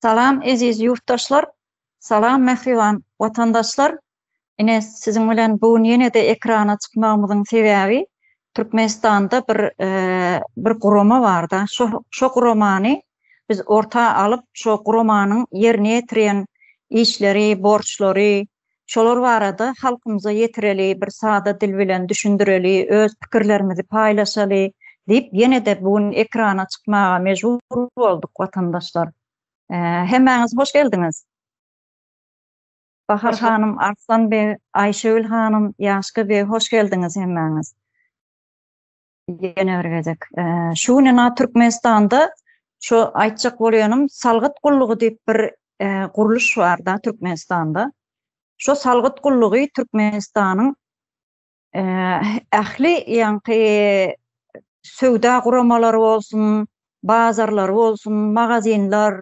Salam eziz ýurtdaşlar, salam mähriban watandaşlar. Ine siziň bilen bu gün ýene-de ekrana çykmagymyzyň sebäbi Türkmenistanda bir bir gurama barda. Şo şo guramany biz orta alyp, şo guramanyň ýerine ýetirýän işleri, borçlary, şolar barada halkymyza ýetireli, bir sada dil bilen düşündireli, öz pikirlerimizi paýlaşaly diýip ýene-de bu gün ekrana çykmaga mejbur bolduk watandaşlar. Hemmäňiz hoş geldiňiz. Bahar hanym, Arslan beg, Aýşegül hanym, Ýaşka beg hoş geldiňiz hemmäňiz. Ýene bir gezek. Şu gün ina Türkmenistanda şu aýtjak bolýanym salgyt gullugy diýip bir gurluş bar-da Türkmenistanda. Şu salgyt gullugy Türkmenistanyň ähli ýaňky söwda guramalary bolsun, bazarlary bolsun, magazinler,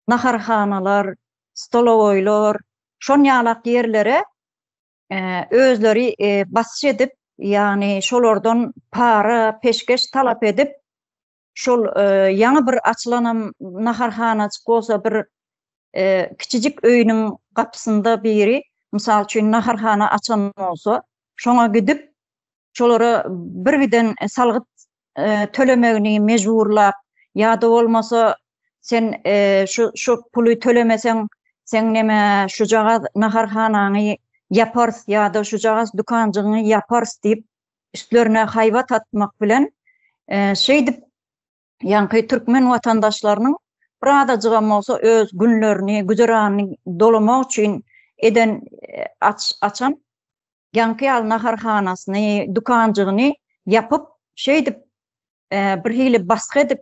naharhanalar, stolowoýlar, şon ýalak ýerlere özleri basyş edip, ýagny şolardan para, peşgeş talap edip, şol ýaňy bir açylanam naharhanajyk bolsa bir kiçijik öýüniň gapysynda biri, mysal üçin, naharhana açan bolsa, şoňa gidip, şolara birgiden salgyt tölemegini mejburlap, ýa-da bolmasa sen şu şu puly tölemeseň, seň neme şujagaz naharhanaňy ýaparys ýa-da şujagaz dükanjygyňy ýaparys diýip, üstlerine haýbat atmak bilen, şeýdip ýaňky türkmen watandaşlarynyň birazajygam bolsa öz günlerini, güzeranyny dolamak üçin eden açan ýaňky ýaly naharhanasyny, dükanjygyny ýapyp, şeýdip bir hili basgy edip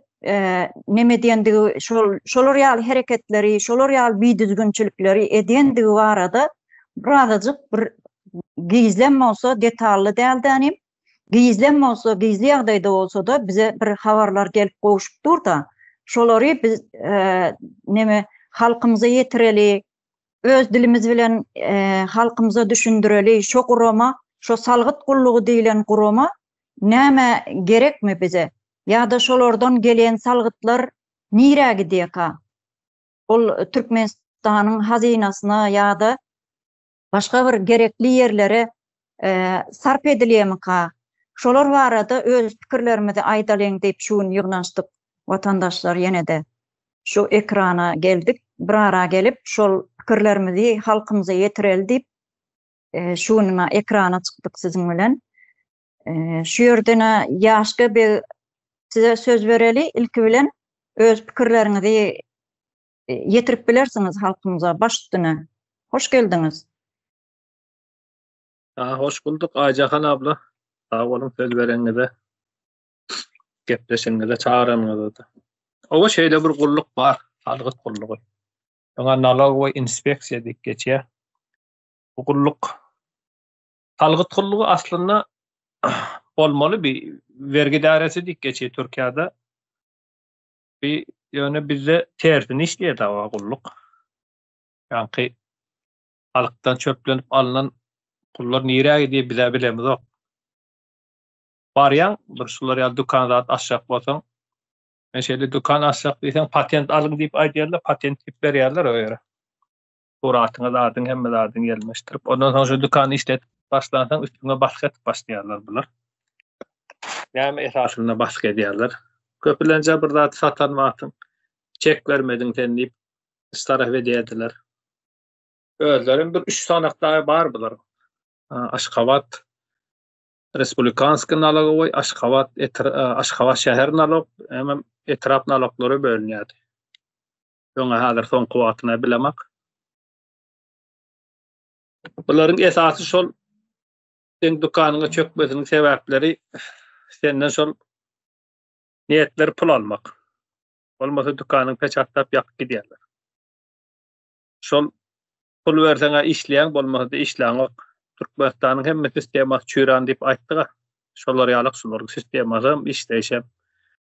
neme edýändigi, şol şolar ýaly hereketleri, şolar ýaly bidüzgünçilikleri edýändigi barada birazajyk bir gizlem bolsa, detally däl dänim, gizlem bolsa, gizli ýagdaýda bolsa-da bize bir habarlar gelip gowşup dur-da, şolary biz neme halkymyza ýetireli, öz dilimiz bilen halkymyza düşündireli, şo gurama, şo salgyt gullugy diýlen gurama nämä gerekmi bize? Ýa-da şolardan gelýän salgytlar nirä gidýärka? Ol Türkmenistanyň hazynasyna ýa-da başga bir gerekli ýerlere sarp edilýärmika? Şolar barada öz pikirlerimizi aýdalyň diýip şu gün ýygnanyşdyk watandaşlar ýene-de. Şu ekrana geldik, bir ara gelip şol pikirlerimizi halkymyza ýetireli diýip şu gün ekrana çykdyk siziň bilen. Şu ýerden Ýaşka beg size söz bereli ilki bilen öz pikirleriňizi ýetirip bilersiňiz halkymyza baş üstüne. Hoş geldiňiz. Ha, hoş bulduk Aýjahan abla. Sag boluň söz bereniňize. Gepleşigiňize çagyranyňyza-da. Owa şeýle bir gulluk bar, salgyt gullugy. Oňa nalogowy inspeksiýa diýip geçýär. Bu gulluk salgyt gullugy aslynda bolmaly bir wergi dairesi diýip geçýär Türkiýede. Bir ýöne bizde tersini işleýär dawa gulluk. Ýaňky halkdan çöplenip alnan pullar nirä gidýär bizä bilemizok. Barýaň bir şular ýaly dükan zat açjak bolsaň, men şeýle dükan açjak diýseň patent alyň diýip aýdýarlar, patent diýip berýärler o ýere. Suratyňy zadyň hemme zadyňy ýelmeşdirip, ondan soň şu dükany işletip başlansoň üstüňe basgy edip başlaýarlar bular. Näme esasynda basgy edýärler? Köplenje bir zat satan wagtyň çek bermediň sen diýip staraf edýärdiler. Özlerem bir üç sanak dagy bar bular. Aşgabat Respublikanskiý nalogowoý, Aşgabat Aşgabat şäher nalog, hemem etrap naloglara bölünýärdi. Öňe häzir soňky wagtyna bilemak. Bularyň esasy şol seň dükanyňa çökmesiniň sebäpleri senden şol niýetleri pul almak. Bolmasa dükanyňy peçatlap ýakyp gidýärler. Şol pul berseň-ä işleýäň, bolmasa-da işläňok. Türkmenistanyň hemme sistemasy çüýrän diýip aýtdyk-a. Şolar ýalak şularyň sistemasam, işleýşem.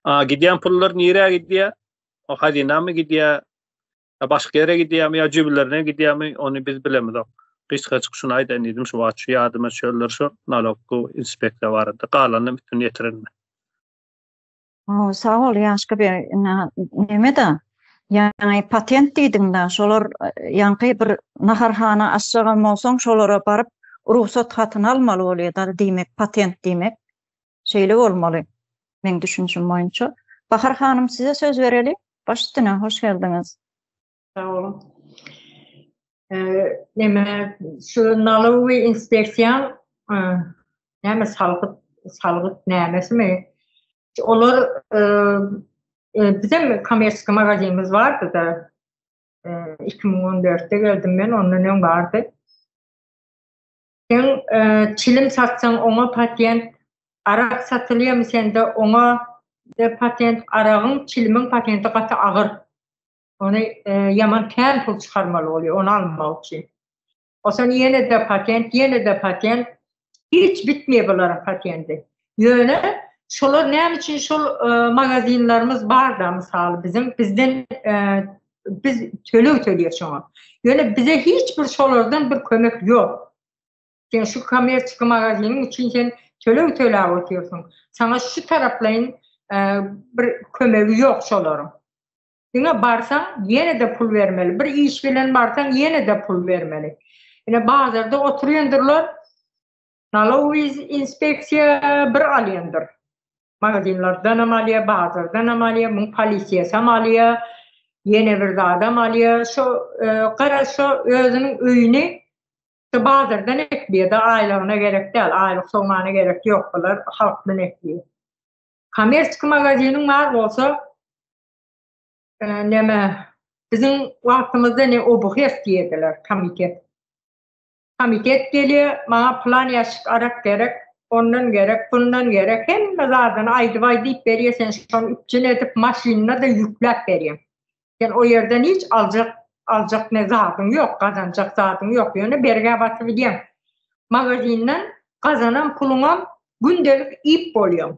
A gidýän pullar nirä gidýär? O hazynamy gidýär? Ýa başga ýere gidýärmi ýa jübülerine gidýärmi, ony biz bilemizok. Gysgajyk şuny aýdaýyn diýdim, şu wagt şu ýadyma düşenler şu nalog inspeksiýa barada. Galanyny üstüni ýetirerin men. Sag bol Ýaşka beg. Neme-de? Ýaňy patent diýdiň-dä, şolar ýaňky bir naharhana açjagam bolsaň, şolara baryp rugsat hatyny almaly bolýar-da, diýmek, patent diýmek. Şeýle bolmaly, meň düşünişim boýunça. Bahar hanym, size söz bereli. Baş üstüne, hoş geldiňiz. Sag boluň. Neme, şu nalogowy inspeksiýaň näme salgyt, salgyt nämesimi? Olar bizem kommersiýa magazinimiz bardy-da. 2014-de geldim men, ondan öň bardy. Sen çilim satsaň oňa patent, arak satylýarmy sende oňa patent, aragyň, çilimiň patenti gaty agyr. Ony ýaman kän pul çykarmaly bolýar ony almak üçin. Onsoň ýene-de patent, ýene-de patent. Hiç bitmeýär bularyň patenti. Ýöne şolar näme üçin şol magazinlerimiz bar-da, mysaly biziň bizden biz töleg töleýäs şoňa. Ýöne bize hiç bir şolardan bir kömek ýok. Sen şu kommerçeski magaziniň üçin sen töleg töläp otyrsyň. Saňa şu taraplaýyn bir kömegi ýok şolaryň. Diňe barsaň ýene-de pul bermeli. Bir iş bilen barsaň ýene-de pul bermeli. Ine bazarda oturýandyrlar. Nalogowy inspeksiýa bir alýandyr. Magazinlerdenem alýar, bazardanam alýar, muň polisiýasam alýar, ýene bir zadam alýar. Şo gara şo özüniň öýüni şu bazardan ekleýär-de, aýlygyna gerek däl, aýlyk sowmana gerek ýok bular halkdan ekleýär. Kommerçeskiý magaziniň bar bolsa, Neme, biziň wagtymyzda ne OBHS diýerdiler, komitet. Komitet gelýär, maňa pylan ýaşik arak gerek, ondan gerek, bundan gerek, hemme zadyny aýdyp-aýdyp berýär, sen şony üpjün edip, maşynyna-da ýükläp berýäň. Sen o ýerden hiç aljak, aljak ne zadyň ýok, gazanjak zadyň ýok, ýöne bergä batybilýäň. Magazinden gazanan puluňam gündelik iýip bolýaň.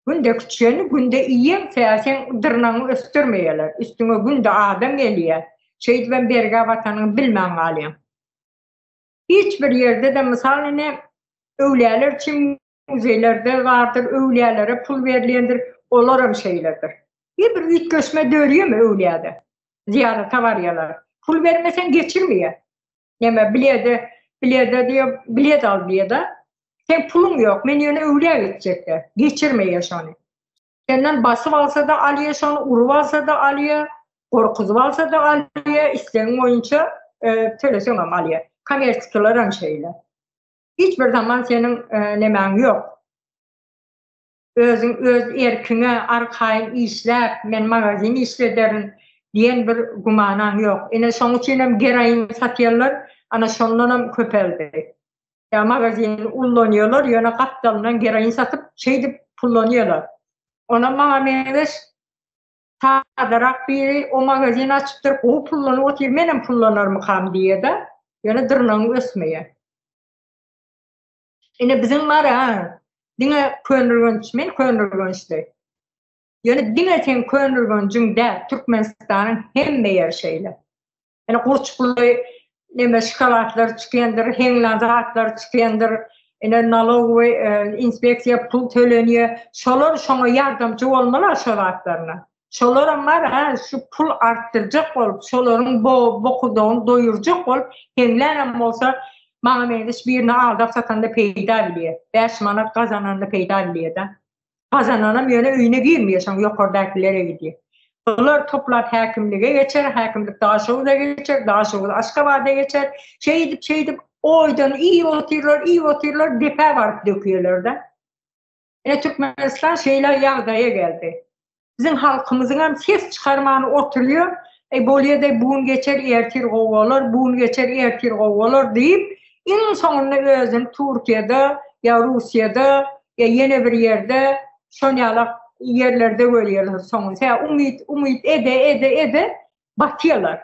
Günde küçeni günde iýeň sebäbi seň dyrnagyňy ösdürmeýärler. Üstüňe günde adam gelýär. Şeýdibem bergä batanyňy bilmän galýaň. Hiç bir ýerde-de mysal ine öwlüýäler üçin muzeýlerde bardyr, öwlüýälere pul berilýändir, olaram şeýledir. Bir bir üýtgeşme dörýärmi öwlüýäde? Zyýarata barýarlar. Pul bermeseň geçirmeýär. Näme bilede, bilede diýip, bilet al diýede. Sen puluň ýok, men ýöne öwlüýä gitjekde. Geçirmeýär şony. Senden basyp alsa-da alýar şony, urup alsa-da alýar, gorkuzyp alsa-da alýar, islegiň boýunça e, töleseňem alýar. Kommersiýalar hem şeýle. Hiç bir zaman seniň e, nemäň ýok. Özüň öz erkiňe arkaýyn işläp, men magazin işlederin diýen bir gümanaň ýok. Ine şoň üçin hem geroin satýanlar ana şondanam köpeldi. Ýa magazini ullanýarlar, ýöne gapdalyndan geroin satyp şeýdip pullanýarlar. Onam maňa meňzeş sadarak biri o magazin açypdyr, gowy pullanyp otyr, menem pullanarmykam diýýär-de, ýöne dyrnagyň ösmeýär. Ine biziň bar ha, diňe Köneürgenç, men Köneürgençli. Ýöne diňe seň Köneürgenjiň däl, Türkmenistanyň hemme ýeri şeýle. Ine gurçukly neme şokoladlar çykýandyr, heňlan zatlar çykýandyr. Ine nalogowy e, inspeksiýa pul tölenýär. Şolar şoňa ýardamçy bolmaly şo zatlaryna. Şolaram bar ha, şu pul artdyrjak bolup, şolaryň bo bokurdagyny doýurjak bolup, heňlänem bolsa, maňa meňzeş birini aldap satanda peýda bilýär. 5 manat gazananda peýda bilýär-de. Gazananam ýöne öýüne girmeýär, şoň ýokardakilere gidýär. Bular toplap häkimlige geçer, häkimlik Daşoguza geçer, Daşoguz Aşgabada geçer. Şeýdip, şeýdip oýdan iýip otyrlar, iýip otyrlar, depä baryp dökýärler-de. Ine Türkmenistan şeýle ýagdaýa geldi. Biziň halkymyzyňam ses çykarman oturýar, eý bolýa-da bu gün geçer ertir gowy bolar, bu gün geçer ertir gowy bolar diýip, iň soňunda özüni Türkiýede ýa Russiýada ýa ýene bir ýerde şon ýalak ýerlerde görýärler soňuny. Sebäbi umyt, umyt ede ede ede batýarlar.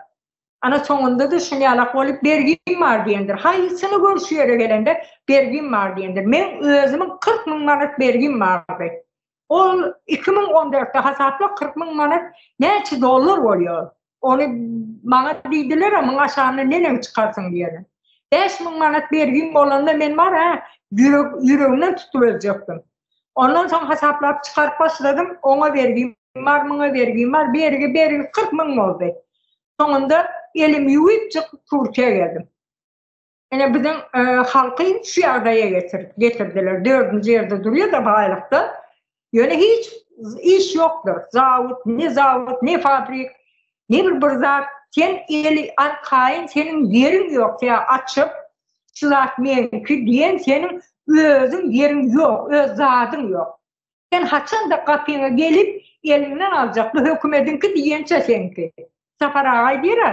Ana soňunda-da şuny ýalak bolup bergim bar diýendir. Haýsyny gör şu ýere gelende bergim bar diýendir. Meň özümiň 40 müň manat bergim bardy. Ol 2014-de hasapla 40 müň manat näçe dollar bolýar. Ony maňa diýdiler, muň aşagyna neneň çykarsyň diýene. 5 müň manat bergim bolanda men bar ha, ýürek ýüregimden tutup öljekdim. Ondan soň hasaplap çykaryp başladym, oňa bergim. bar, muňa bergim bar, bergi, bergi 40 müň boldy. Soňunda elimi ýuwup Türkiýä geldim. Ine biziň e, halky şu ýagdaýa getirip getirdiler. Dördünji ýerde durýar da baýlykda. Ýöne hiç iş ýokdur. Zawod, ne zawod, ne fabrik, ne bir bir zat. Sen eli arkaýyn seniň ýeriň ýok. Sen açyp şu zat meňki diýen seniň özüň ýeriň ýok, öz zadyň ýok. Sen haçanda gapyňa gelip eliňden aljak bu hökümediňki diýençe seňki. Sapar aga aýdýar-a,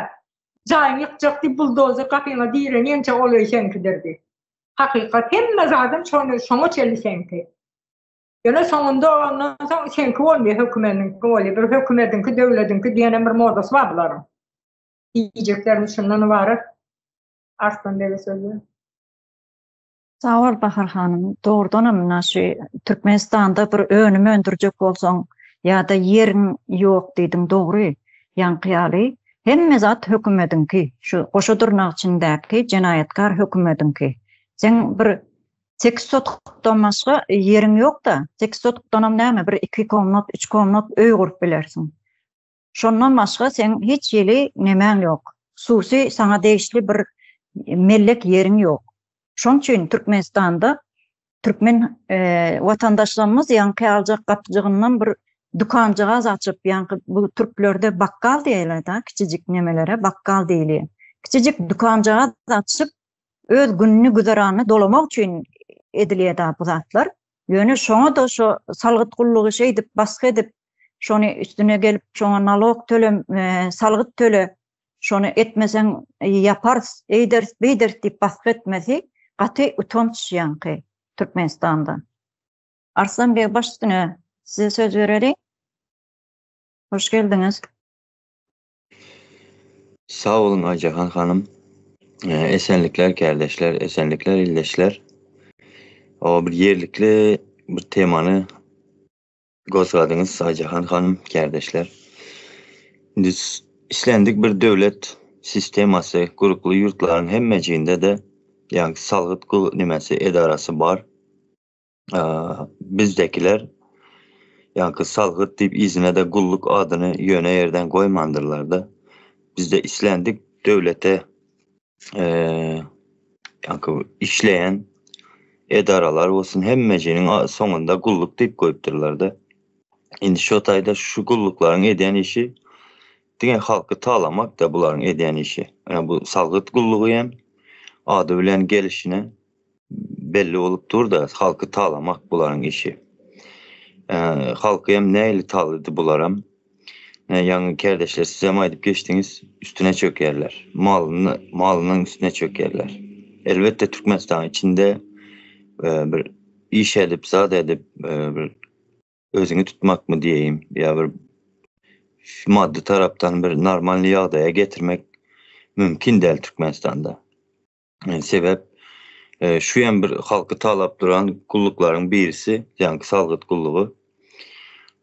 Jaýyňy ýykjak diýip buldozer gapyňa direnýänçä ol öý seňkidir diýip. Hakykat hemme zadam şony şoňa çenli seňki. Ýöne soňunda ondan soň seňki bolmaýar hökümediňki bolýar. Bir hökümediňki döwlediňki diýenem bir modasy bar bularyň. Diýjeklerim şundan ybarat. Arslan bege söz ber. Sag bol Bahar hanym. Dogrudanam muna şu Türkmenistanda bir önüm öndürjek bolsaň ýa-da ýeriň ýok diýdiň dogry. Ýaňky ýaly hemme zat hökümediňki. Şu goşa dyrnak içindäki jenaýatkar hökümediňki. Seň bir sekiz sotkdan başga ýeriň ýok-da. Sekiz sotkdanam näme bir iki komnat, üç komnat öý gurup bilersiň. Şondan başga seň hiç hili nemäň ýok. Hususy saňa degişli bir mellek ýeriň ýok. Şoň üçin Türkmenistanda türkmen watandaşlarymyz ýaňky aljak gapyjygyndan bir dükanjagaz açyp, ýaňky bu türklerde bakgal diýýärler-da, kiçijik nemelere bakgal diýilýär. Kiçijik dükanjagaz açyp, öz gününi, güzeranyny dolamak üçin edilýär-da bu zatlar. Ýöne şoňa-da şo salgyt gullugy şeýdip basgy edip, şony üstüne gelip şoňa nalog töle, salgyt töle, şony etmeseň ýaparys, eýderis, beýderis diýip basgy etmesi gaty utanç ýaňky Türkmenistanda. Arslan beg baş üstüne size söz bereli. Hoş geldiňiz. Sag boluň Aýjahan hanym. Esenlikler kärdeşler, esenlikler ildeşler. O bir ýerlikli bir temany gozgadyňyz Aýjahan hanym, kärdeşler. Indi islendik bir döwlet sistemasy gurukly ýurtlaryň hemmejiginde-de ýagny salgyt nimesi edarasy bar. Bizdekiler ýaňky salgyt diýip yzyna-da gulluk adyny ýöne ýerden goýmandyrlar-da. Bizde islendik döwlete ýaňky işleýän edaralar bolsun hemmejiniň soňunda gulluk diýip goýupdyrlar-da. Indi şo taýda şu gulluklaryň edýän işi diňe halky talamak-da bularyň edýän işi. Ýa bu salgyt gullugy hem ady bilen gelişine belli bolup dur-da, halky talamak bularyň işi. Halky hem nähili talady bularam. Ýaňy kärdeşler sizem aýdyp geçdiňiz, üstüne çökýärler. Malyny, malynyň üstüne çökýärler. Elbetde Türkmenistanyň içinde bir iş edip, zat edip, bir özüňi tutmakmy diýeýin, ýa bir maddy tarapdan bir normalny ýagdaýa getirmek mümkin däl Türkmenistanda. Sebäp şu hem bir halky talap duran gulluklaryň birisi, ýagny salgyt gullugy.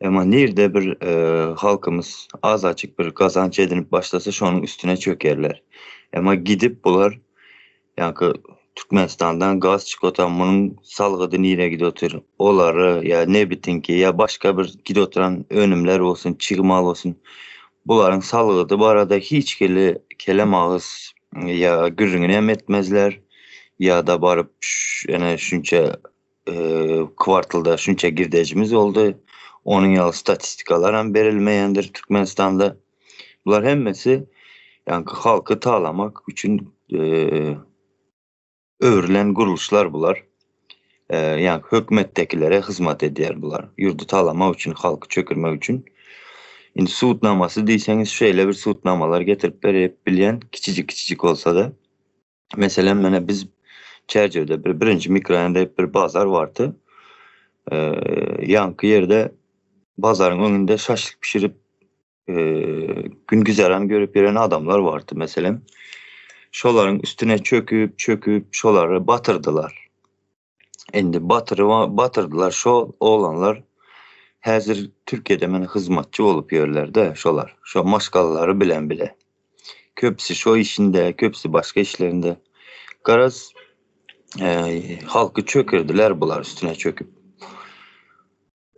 Emma nirde bir halkymyz azajyk bir gazanç edinip başlasa şonuň üstüne çökerler. Emma gidip bular ýagny Türkmenistandan gaz çykyp oturan munuň salgydy nire gidip otyr? Olary ýa nebitiňki ýa başga bir gidip oturan önümler bolsun, çig mal bolsun. Bularyň salgydy barada hiç hili kelem agyz ýa gürrüňini hem etmezler, ýa-da baryp ene şunça kwartalda şunça girdejimiz boldy, onuň ýaly statistikalar hem berilmeýändir Türkmenistanda. Bular hemmesi ýaňky halky talamak üçin öwrülen gurluşlar bular. Ýaňky hökümetdekilere hyzmat edýär bular. Ýurdy talamak üçin, halky çökürmek üçin. Indi subutnamasy diýseňiz, şeýle bir subutnamalar getirip berip bilýän, kiçijik-kiçijik bolsa-da. Meselem, mene biz Çärjewde bir birinji mikroraýon diýip bir bazar bardy. Ýaňky ýerde bazaryň öňünde şaşlyk bişirip gün-güzeran görüp ýören adamlar bardy, meselem. Şolaryň üstüne çöküp, çöküp, şolary batyrdylar. Indi batyryp, batyrdylar şo oglanlar häzir Türkiýede meni hyzmatçy bolup ýörler-de şolar. Şo maşgalalary bilen bile. Köpüsi şo işinde, köpüsi başga işlerinde. Garaz, halky çökerdiler bular üstüne çöküp.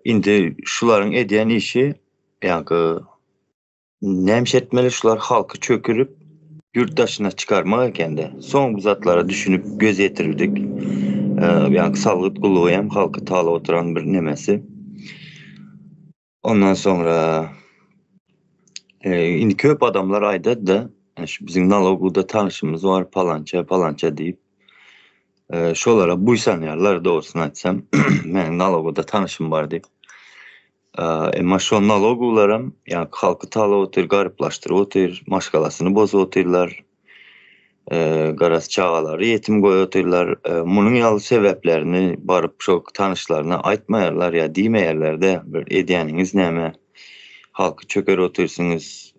Indi şularyň edýän işi. Ýaňky näme iş etmeli şular halky çökürip ýurt daşyna çykarmak ekende. Soň bu zatlara düşünip göz ýetirdik. Ýaňky salgyt gullugy hem halky talap oturan bir nemesi. Ondan soňra indi köp adamlar aýdady-da, şu biziň naloguda tanyşymyz bar palança, palança diýip. Şolara buýsanýarlar dogrusyny aýtsam. Meniň naloguda tanyşym bar diýip. Emma şo nalogularam ýa halky talap otyr, garyplaşdyryp otyr, maşgalasyny bozup otyrlar. Garaz çagalary ýetim goýup otyrlar. Munuň ýaly sebäplerini baryp şo tanyşlaryna aýtmaýarlar ýa diýmeýärler-de, bir edýäniňiz näme? Halky çökerip otyrsyňyz,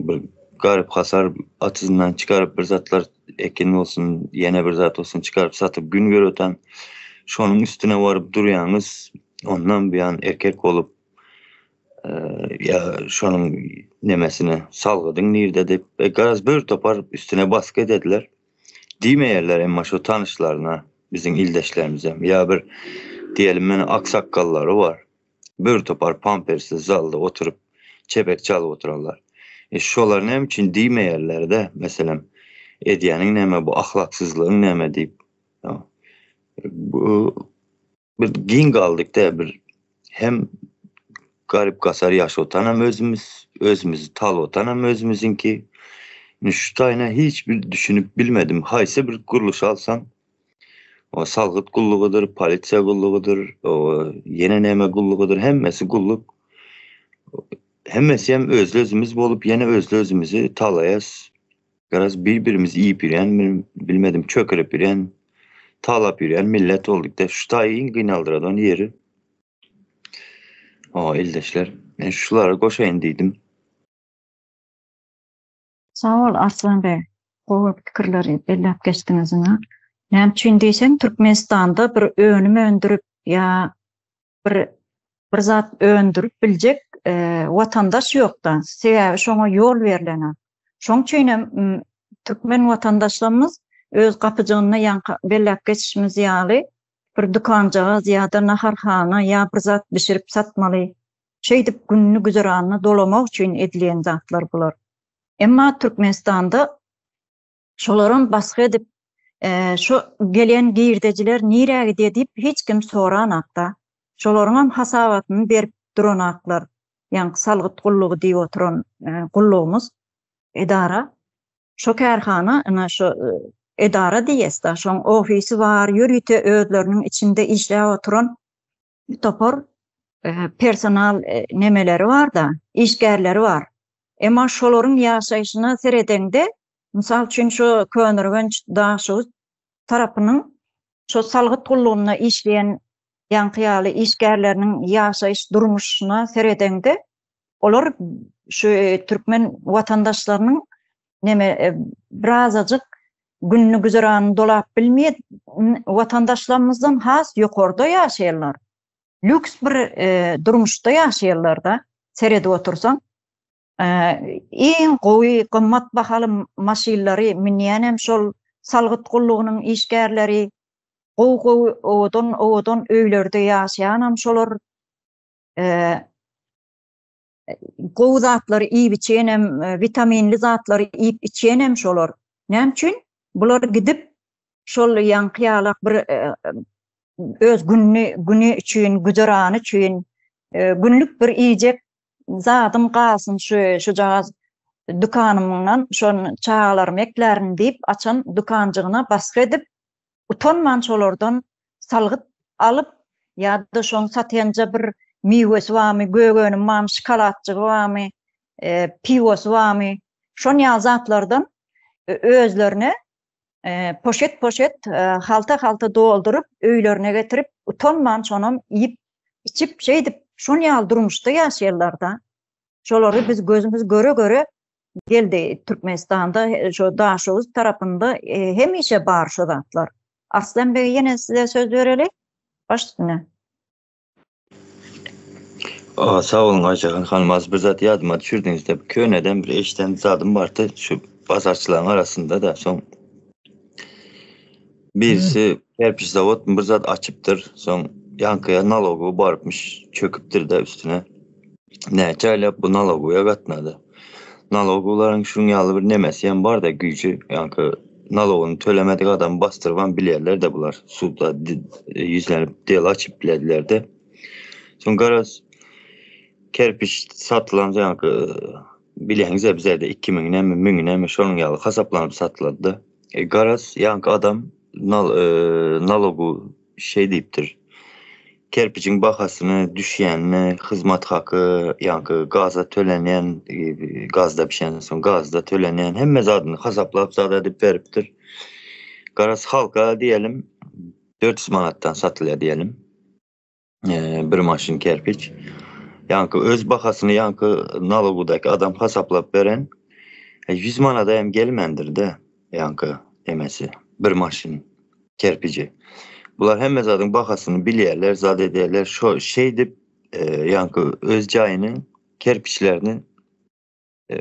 bir garyp-gasar atyzyndan çykaryp bir zatlar ekin bolsun, ýene bir zat bolsun çykaryp satyp gün görüp otan. Şonuň üstüne baryp durýaňyz, ondan buýan erkek bolup Ýa şonuň nemesine salgydyň nirde diýip, e, garaz bir topar üstüne basgy edediler. Diýmeýärler emma şo tanyşlaryna, biziň ildeşlerimize. Ýa bir diýelim meni aksakgallary bar. Bir topar pampersli zalda oturyp çepek çalyp oturanlar. E, şolar näme üçin diýmeýärler-de, meselem, edýäniň näme bu ahlaksyzlygyň näme diýip. Bu Bir giň galdyk-da bir hem garyp-gasar ýaşatanam özümiz, özümizi talatanam özümiziňki. Indi şu taýyna hiç bir düşünip bilmedim. Haýsy bir gurluş alsaň, o salgyt gullugydyr, polisiýa gullugydyr, o ýene näme gullugydyr, hemmesi gulluk. Hemmesi hem özli-özümiz bolup, ýene özli-özümizi talaýas. Garaz bir-birimizi iýip ýörýän, bilmedim çökerip ýörýän, talap ýörýän millet bolduk-da. Şu taýy iň gynaldyradan ýeri. O ildeşler, men şulara goşaýyn diýdim. Sag bol Arslan beg, gowy pikirleri belläp geçdiňiz ine. Näme üçin diýseň Türkmenistanda bir önüm öndürip ýa bir bir zat öndürip biljek watandaş ýokda. Sebäbi şoňa ýol berlenok. Şoň üçin hem türkmen watandaşlarymyz öz gapyjygynda ýaňky belläp geçişimiz ýaly bir dükanjagaz ýa-da naharhana ýa bir zat bişirip satmaly. Şeýdip gününi güzeranyny dolamak üçin edilýän zatlar bular. Emma Türkmenistanda Şolaram basgy edip, şu gelen girdejiler nirä gidýär diýip hiç kim soranakda. Şolaryňam hasabatyny berip duranaklar. Ýaňky salgyt gullugy diýip oturan gullugymyz, edara. Şo kärhana, ine şo edara diýýäs-da, şoň ofisi bar, ýörite özleriniň içinde işläp oturan bir topar personal nemeleri bar-da, işgärleri bar. Emma şolaryň ýaşaýşyna seredeňde, mysal üçin, şu Köneürgenç, Daşoguz tarapynyň şu salgyt gullugynda işleýän ýaňky ýaly işgärleriniň ýaşaýyş durmuşyna seredeňde, olar şu türkmen watandaşlarynyň neme birazajyk gününi güzeranyny dolap bilmeýän watandaşlarymyzdan has ýokarda ýaşaýarlar. Lýuks bir durmuşda ýaşaýarlar-da, seredip otursaň. Iň gowy, gymmat bahaly maşynlary münýänem şol salgyt gullugynyň işgärleri, gowy-gowy, owadan-owadan öýlerde ýaşaýanam şolar. Gowy zatlary iýip içenem, witaminli zatlary iýip içenem şolar. Näme üçin? Bular gidip şol ýaňky ýalak bir öz gününi, güni üçin, güzerany üçin günlük bir iýjek zadym galsyn şu şujagaz dükanymdan şony çagalarymy eklärin diýip açan dükanjygyna basgy edip utanman şolardan salgyt alyp ýa-da şoň satanja bir miwesi barmy, gök önümi barmy, şokoladjygy barmy, piwosy barmy, şon ýaly zatlardan özlerine poşet-poşet, halta-halta dolduryp, öýlerine getirip, utanman şonam iýip, içip, şeýdip, şon ýaly durmuşda ýaşaýarlar-da. Şolary biz gözümiz göre-göre geldi Türkmenistanda, şo Daşoguz tarapynda hemişe bar şo zatlar. Arslan beg ýene size söz bereli. Baş üstüne. Sag boluň Aýjahan hanym az bir zat ýadyma düşürdiňizde köneden bir eşiden zadym bardy şu bazarçylaryň arasynda da soň birisi kerpiç zawod bir zat açypdyr soň ýaňkyja nalogowy barypmyş çöküpdir-de üstüne. Näçe aýlap bu nalogoýa gatnady. Nalogowlaryň şuň ýaly bir nemesi hem bar-da güýji, ýaňky nalogyny tölemedik adamy basdyrybam bilýärler-de bular. Suda ýüzlenip dela açyp bilediler-de. Soň garaz kerpiç satylan ýaňky bilýäňiz-ä bizede 2000-emi, müňünemi şonuň ýaly hasaplanyp satylady-da. E, garaz ýaňky adam nal nalogu şeý diýipdir. Kerpijiň bahasyny, düşýänini, hyzmat haky, ýaňky gaza tölenýän, gazda bişensoň gazda tölenýän hemme zadyny hasaplap zat edip beripdir. Garaz halka diýelim 400 manatdan satylýar diýelim. Bir maşyn kerpiç. Ýaňky öz bahasyny ýaňky nalogudaky adam hasaplap beren 100 manada hem gelmändir-de ýaňky emesi bir maşyn. Kerpiji. Bular hemme zadyň bahasyny bilýärler, zat edýärler. Şo şeýdip, e, ýaňky öz jaýynyň kerpiçlerini e,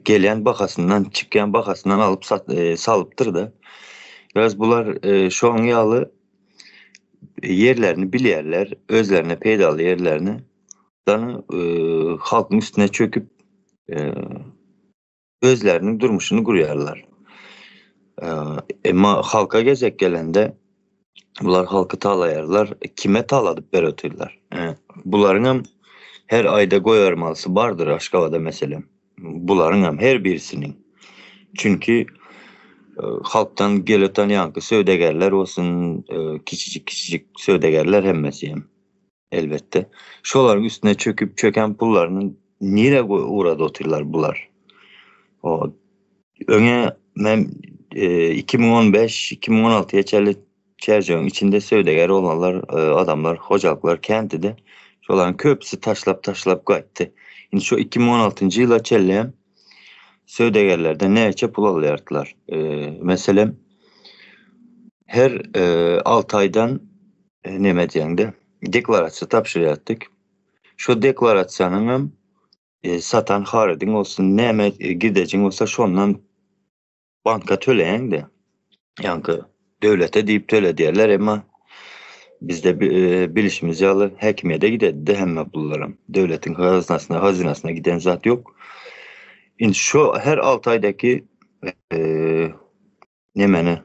gelýän bahasyndan, çykýan bahasyndan alyp sat, e, salypdyr-da. Biraz bular e, şoň ýaly ýerlerini bilýärler, özlerine peýdaly ýerlerini. Dan e, halkyň üstüne çöküp e, özleriniň durmuşyny gurýarlar. Emma halka gezek gelende bular halky talaýarlar, kime taladyp ber otyrlar. Bularyň hem her aýda goýarmalysy bardyr Aşgabada meselem. Bularyň hem her birisiniň. Çünki halkdan gelöten ýaňky söwdagärler bolsun, kiçijik-kiçijik söwdagärler hemmesi hem. Elbetde. Şolaryň üstüne çöküp çöken pullaryny nirä ugrady otyrlar bular? O öňe men 2015 2016 çenli Çärjewiň içinde söwdagär bolanlar, adamlar, hojalyklar kändidi. Şolaryň köpüsi taşlap taşlap gaýtdy. Indi şu 2016-njy ýyla çenli hem söwdagärlerden näçe pul alýardylar. Meselem, her 6 aýdan neme diýeňde deklarasiýa tabşyrýardyk. Şo deklarasiýanyň hem e, satan harydyň bolsun, näme e, girdejiň bolsa şondan banka töleýäň-de. Ýaňky döwlete diýip töle diýerler, emma bizde e, bilişimiz ýaly häkimiýete gidedi-de hemme pullaram. Döwletiň hazynasyna, hazynasyna giden zat ýok. Indi şo her 6 aýdaky e, nemeni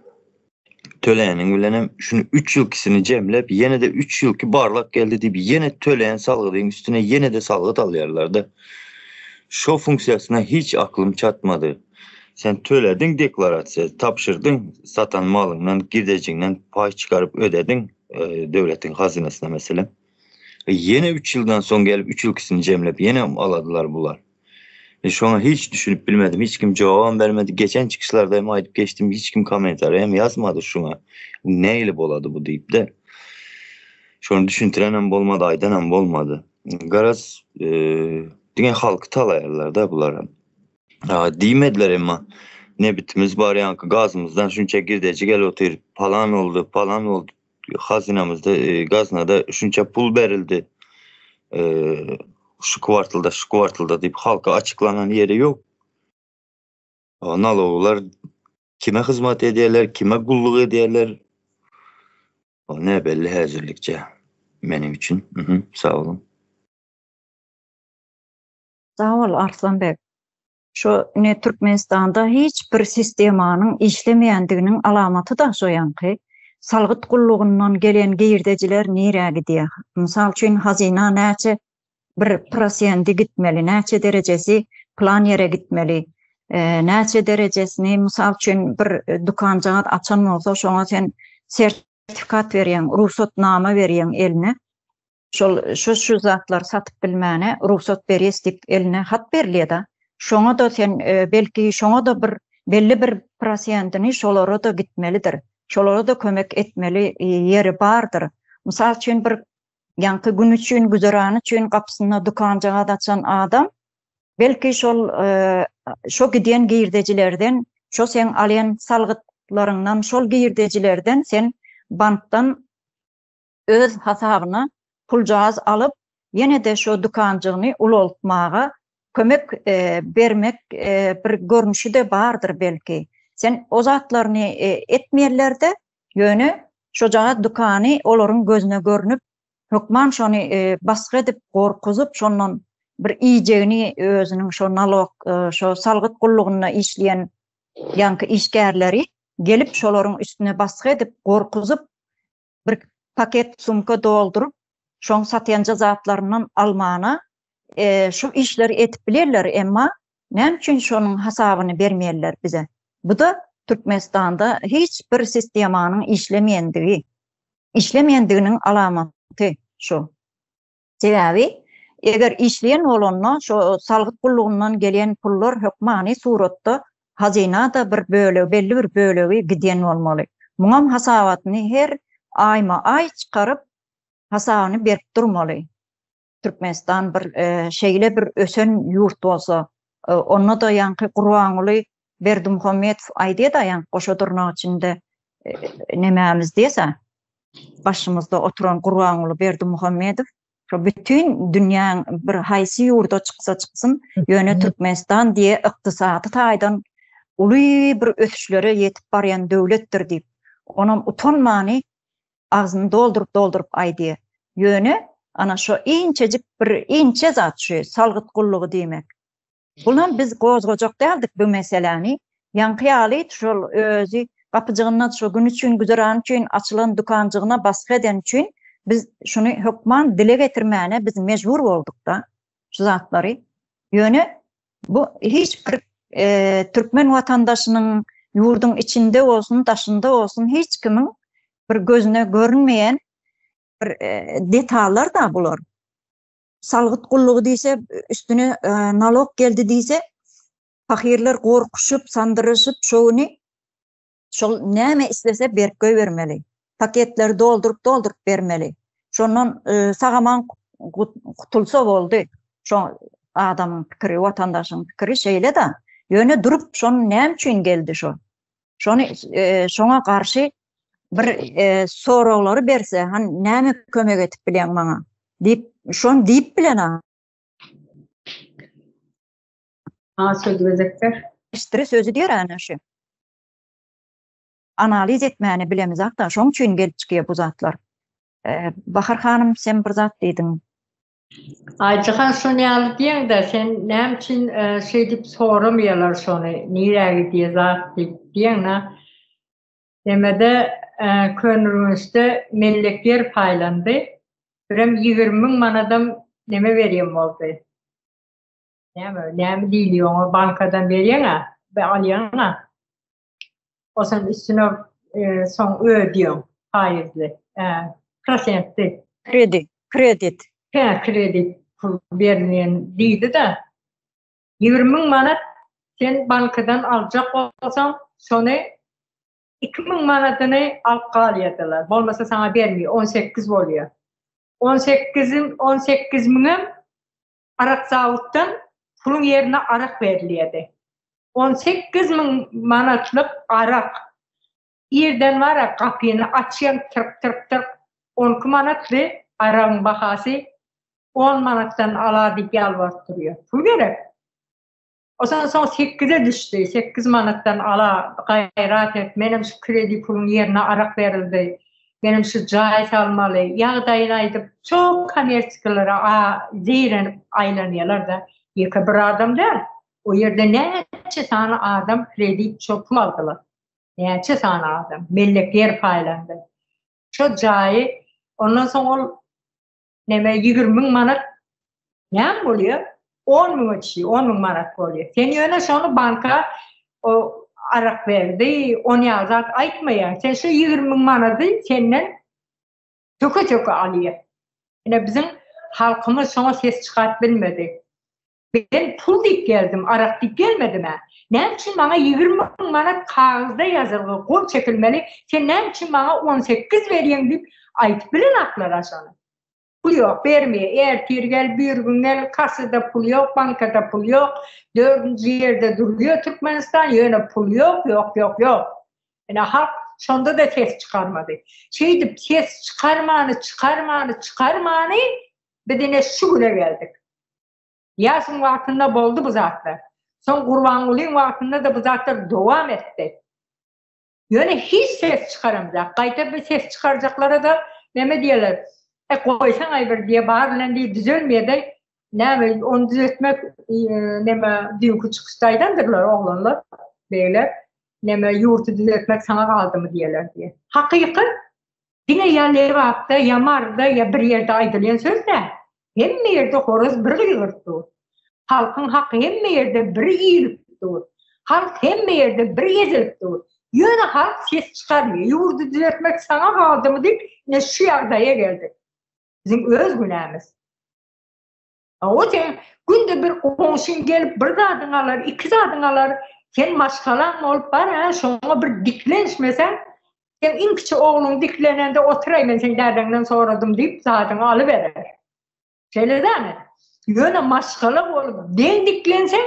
töläniň bilenem şuny 3 ýylkisini jemläp ýene-de 3 ýylky barlak geldi diýip ýene töleýän salgydyň üstüne ýene-de salgyt alýarlar-da. Şo funksiýasyna hiç aklym çatmady. Sen tölediň deklarasiýa, tabşyrdyň, satan malyňdan, girdejiňden paý çykaryp ödediň e, döwletiň hazynasyna meselem. E, ýene 3 ýyldan soň gelip 3 ýylkisini jemläp ýene aladylar bular. E, şoňa hiç düşünip bilmedim. Hiç kim jogabam bermedi. Geçen çykyşlarda hem aýdyp geçdim. Hiç kim kommentariýa hem ýazmady şuňa. Nähili bolady bu diýip de. Şony düşündiren hem bolmady, aýdan hem bolmady. Garaz, e, diňe halky talaýarlar da bular. Ha, diýmediler emma nebitimiz bar ýaňky gazymyzdan şunça girdeji gelip otyr, palan oldy, palan oldy. Hazynamyzda, e, gaznada şunça pul berildi. E, şu kwartalda, şu kwartalda diýip halka açyklanan ýeri ýok. Naloglar kime hyzmat edýärler, kime gulluk edýärler? O ne belli häzirlikçe meniň üçin. Mhm, sag boluň. Sag bol Arslan beg. Şo ine Türkmenistanda hiç bir sistemanyň işlemeýändiginiň alamaty-da şo ýaňky. Salgyt gullugyndan gelen girdejiler nirä gidýär? Mysal üçin hazyna näçe bir prosendi gitmeli, näçe derejesi plan ýere gitmeli, näçe derejesini mysal üçin bir dükanjagaz açan bolsa şoňa sen sertifikat berýäň, rugsatnama berýäň eline. Şol şu şu zatlary satyp bilmäne rugsat berýäs diýip eline hat berilýär-de. Şoňa-da sen belki şoňa-da bir belli bir prosentini şolara-da gitmelidir. Şolara-da kömek etmeli ýeri bardyr. Mysal üçin bir ýaňky gün üçin, güzerany üçin gapysynda dükanjagaz açan adam belki şol şo gidýän girdejilerden, şo seň alýan salgytlaryňdan şol girdejilerden sen bankdan öz hasabyna puljagaz alyp, ýene-de şo dükanjygyny ulaltmaga kömek bermek bir görnüşi-de bardyr belki. Sen o zatlaryny etmeýärler-de, ýöne şojagaz dükany olaryň gözüne görnüp, hökman şony basgy edip, gorkuzyp, şondan. bir iýjegini özüniň şo nalog şo salgyt gullugynda işleýän ýaňky işgärleri gelip şolaryň üstüne basgy edip gorkuzyp bir paket sumka dolduryp şoň satýanja zatlaryndan almana şu işleri edip bilerler emma näme üçin şonuň hasabyny bermeýärler bize bu-da Türkmenistanda hiç bir sistemanyň işlemeýändigi işlemeýändiginiň alamaty şu. Sebäbi eger işleýän bolanda şo salgyt gullugyndan gelýän pullar hökmany suratda hazyna-da bir bölegi, belli bir bölegi gidýän bolmaly. Muňam hasabatyny her aýma-aý çykaryp, hasabyny berip durmaly. Türkmenistan bir şeýle bir ösen ýurt bolsa, onda-da ýaňky Gurbanguly Berdimuhamedow aýdýa-da ýaňky goşa dyrnak içinde nemämiz diýse, başymyzda oturan Gurbanguly Berdimuhamedow şo bütin dünýäň bir haýsy ýurda çyksa çyksyn, ýöne Türkmenistan diýe ykdysady taýdan uly bir ösüşlere ýetip barýan döwletdir diýip, onam utanmany agzyny dolduryp-dolduryp aýdýar. Ýöne ana şo inçejik bir inçe zat şu salgyt gullugy diýmek. Bulam biz gozgajak däldik bu meseläni. Ýaňky ýaly şol özi gapyjygynda şo gün üçin, güzeran üçin açylan dükanjygyna basgy eden üçin biz şuny hökman dile getirmäne biz mejbur bolduk-da şu zatlary. Ýöne bu hiç bir türkmen watandaşynyň ýurduň içinde bolsun, daşynda bolsun hiç kimiň bir gözüne görünmeýän bir detallar-da bular. Salgyt gullugy diýse, üstüne nalog geldi diýse, pahyrlar gorkuşyp, sandyraşyp, şo güni şol näme islese berip goýbermeli. Paketleri dolduryp-dolduryp bermeli. Şondan sag-aman gutulsa boldy. Şo adamyň pikiri, watandaşyň pikiri şeýle-de. Ýöne durup şony näme üçin geldi şo? Şony şoňa garşy bir soraglary berse, han näme kömek edip bilýäň maňa diýip, şony diýip bilen. A söz gezekdir. Eşitdiri sözi diýer ana şu. Analiz etmäni bilemizakda, şoň üçin gelip çykýar bu zatlar. Bahar hanym sen bir zat diýdiň. Aýjahan şony ýaly diýeňde sen näme üçin şeýdip soramaýalar şony nirä gidýä zat diýip diýeňä Nemede Köneürgençde mellek ýer paýlandy birem 20 müň manadam neme berýän boldy näme näme diýilýär oňa bankadan berýäňä alýaňa O sen üstüne soň ödýäň paýyzly, prosentli. Kredit, kredit. Hä, kredit pul berilýän diýdi-de. 20 müň manat sen bankadan aljak bolsaň, şony 2 müň manadyny alyp galýardylar. Bolmasa saňa bermeýär, 18 bolýar. 18-iň, 18 müňem Arak zawoddan puluň ýerine arak berilýärdi. 18 müň manatlyk arak. Irden bar-a gapyny açýaň tyrk-tyrk-tyrk, on iki manatly aragyň bahasy on manatdan ala diýip ýalbaryp durýar. Pul gerek. Ondan soň sekize düşdi. Sekiz manatdan ala, gaýrat et, menem şu kredi puluň ýerine arak berildi. Menem şu jaý salmaly. Ýagdaýyny aýdyp, çok kommersiýalara a zeýrenip aýlanýarlar-da. Ýeke bir adam däl. O ýerde näçe sany adam kredit şo pul aldylar. Näçe sany adam. Mellek ýer paýlandy. Şo jaýy ondan soň ol Neme 20 müň manat näme bolýar? 10 müňe düşýär, 10 müň manat bolýar. Sen ýöne şony banka o arak berdi, on ýaly zat aýtmaýaň. Sen şu 20 müň manady senden töke-töke alýar. Ine biziň halkymyz şoňa ses çykaryp bilmedi. Men pul diýip geldim, arak diýip gelmedim-ä. Näme üçin maňa 20 müň manat kagyzda ýazylgy, gol çekilmeli, sen näme üçin maňa 18 berýäň diýip aýdyp bilenaklar-a şony. Pul ýok, bermeýär. Ertir gel, birgün gel, kassada pul ýok, bankada pul ýok. Dördünji ýerde durýar Türkmenistan, ýöne pul ýok, ýok, ýok, ýok. Ine halk şonda-da ses çykarmady. Şeýdip ses çykarmany, çykarmany, çykarmany biz ine şu güne geldik. Ýaşyň wagtynda boldy bu zatlar. Soň Gurbangulyň wagtynda-da bu zatlar dowam etdi. Ýöne hiç ses çykaramzak. Gaýta bir ses çykarjaklara-da neme diýerler, E, goýsaň-aý bir diýe, bar bilen diýip düzelmeýär-de. Näme ony düzetmek neme düýnki çykyşda aýdandyrlar oglanlar, begler. Neme ýurdy düzetmek saňa galdymy diýerler diýe. Hakyky diňe ýa Lebapda, ýa Maryda, ýa bir ýerde aýdylýan söz däl. Hemme ýerde horaz bir gygyryp dur. Halkyň haky hemme ýerde bir iýilip dur. Halk hemme ýerde bir ezilip dur. Ýöne halk ses çykarmaýar. Ýurdy düzetmek saňa galdymy diýip, ine şu ýagdaýa geldik. Biziň öz günämiz. O sen günde bir goňşyň gelip bir zadyňy alar, iki zadyňy alar, sen maşgalaň bolup bar, ha, şoňa bir diklenişmeseň, sen iň kiçi ogluň diklenende oturaý men seň dädeňden soradym diýip zadyňy alyberer. Şeýle dämi? Ýöne maşgala bolup deň diklenseň,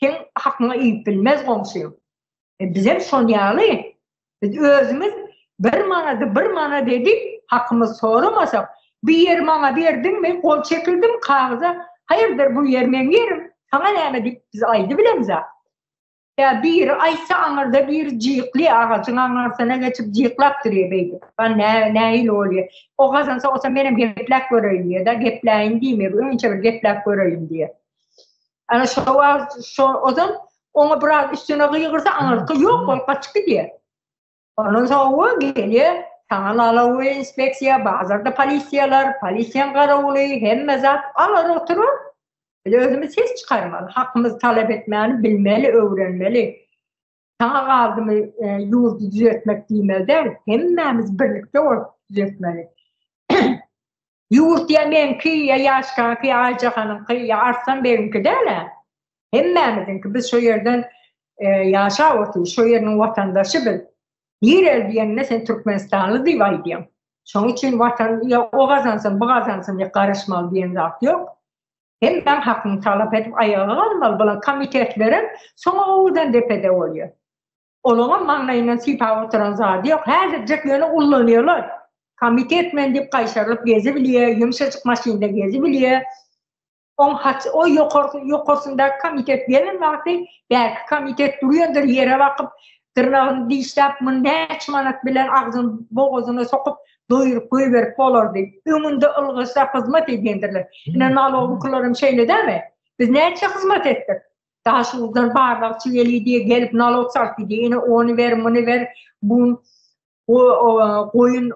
seň hakyňy iýip bilmez goňşyň. E bizem şon ýaly. Biz özümiz bir manady bir manat edip hakymyzy soramasak, bu ýeri maňa berdiňmi, gol çekildim kagyza, haýyrdyr bu ýer meň ýerim, saňa näme diýip biz aýdybilemzak. Ýa biri aýtsa aňyrda biri jykly agajyň aňyrsyna geçip jyklap durýar beýdip. A nä nähili bolýar? O gazansa olsa menem gepläp göreýin diýýär-de, gepläýin diýmeýär, öňünçä bir gepläp göreýin diýýär. Ana şo wagt şo ozan oňa biraz üstüne gygyrsa aňyrky ýok bolup gaçyp gidýär. Ondan soň o gelýär, saňa nalogowy inspeksiýa, bazarda polisiýalar, polisiýaň garawuly, hemme zat alar oturar. Biz özümiz ses çykarmaly, hakymyzy talap etmäni bilmeli, öwrenmeli. Saňa galdymy ýurdy düzetmek diýmeli däl, hemmämiz birlikde bolup düzetmeli. Ýurt ýa meňki, ýa Ýaşkaňky, ýa Aýjahanyňky, ýa Arslan begiňki däl-ä. Hemmämiziňki. Biz şo ýerden ýaşap otyrys, şo ýeriniň watandaşy biz. Nireli diýende sen türkmenistanly diýip aýdýaň. Şonuň üçin watan ýa o gazansyn, bu gazansyn diýip garaşmaly diýen zat ýok. Hemmäň hakyny talap edip aýaga galmaly. Bular komitetlerem soňa owadan depede bolýar. Olaňam maňlaýyndan sypap oturan zady ýok. Häzirjek ýöne ullanýarlar. Komitet men diýip gaýşarylyp gezibilýär, ýumşajyk maşynda gezibilýär. Oň haç o ýokarsy ýokarsyndaky komitet gelen wagty bärki komitet durýandyr ýere bakyp, dyrnagyny dişläp, muny näçe manat bilen agzyny bogazyna sokup doýuryp goýberip bolar diýip, öňünde ylgaşlap hyzmat edýändirler. Ine nalogyňkylaram şeýle dälmi? Biz näçe hyzmat etdik? Daşoguzdan barlagçy geli diýe, gelip nalog salyp gidýär. Ine ony ber, muny ber, bu goýun,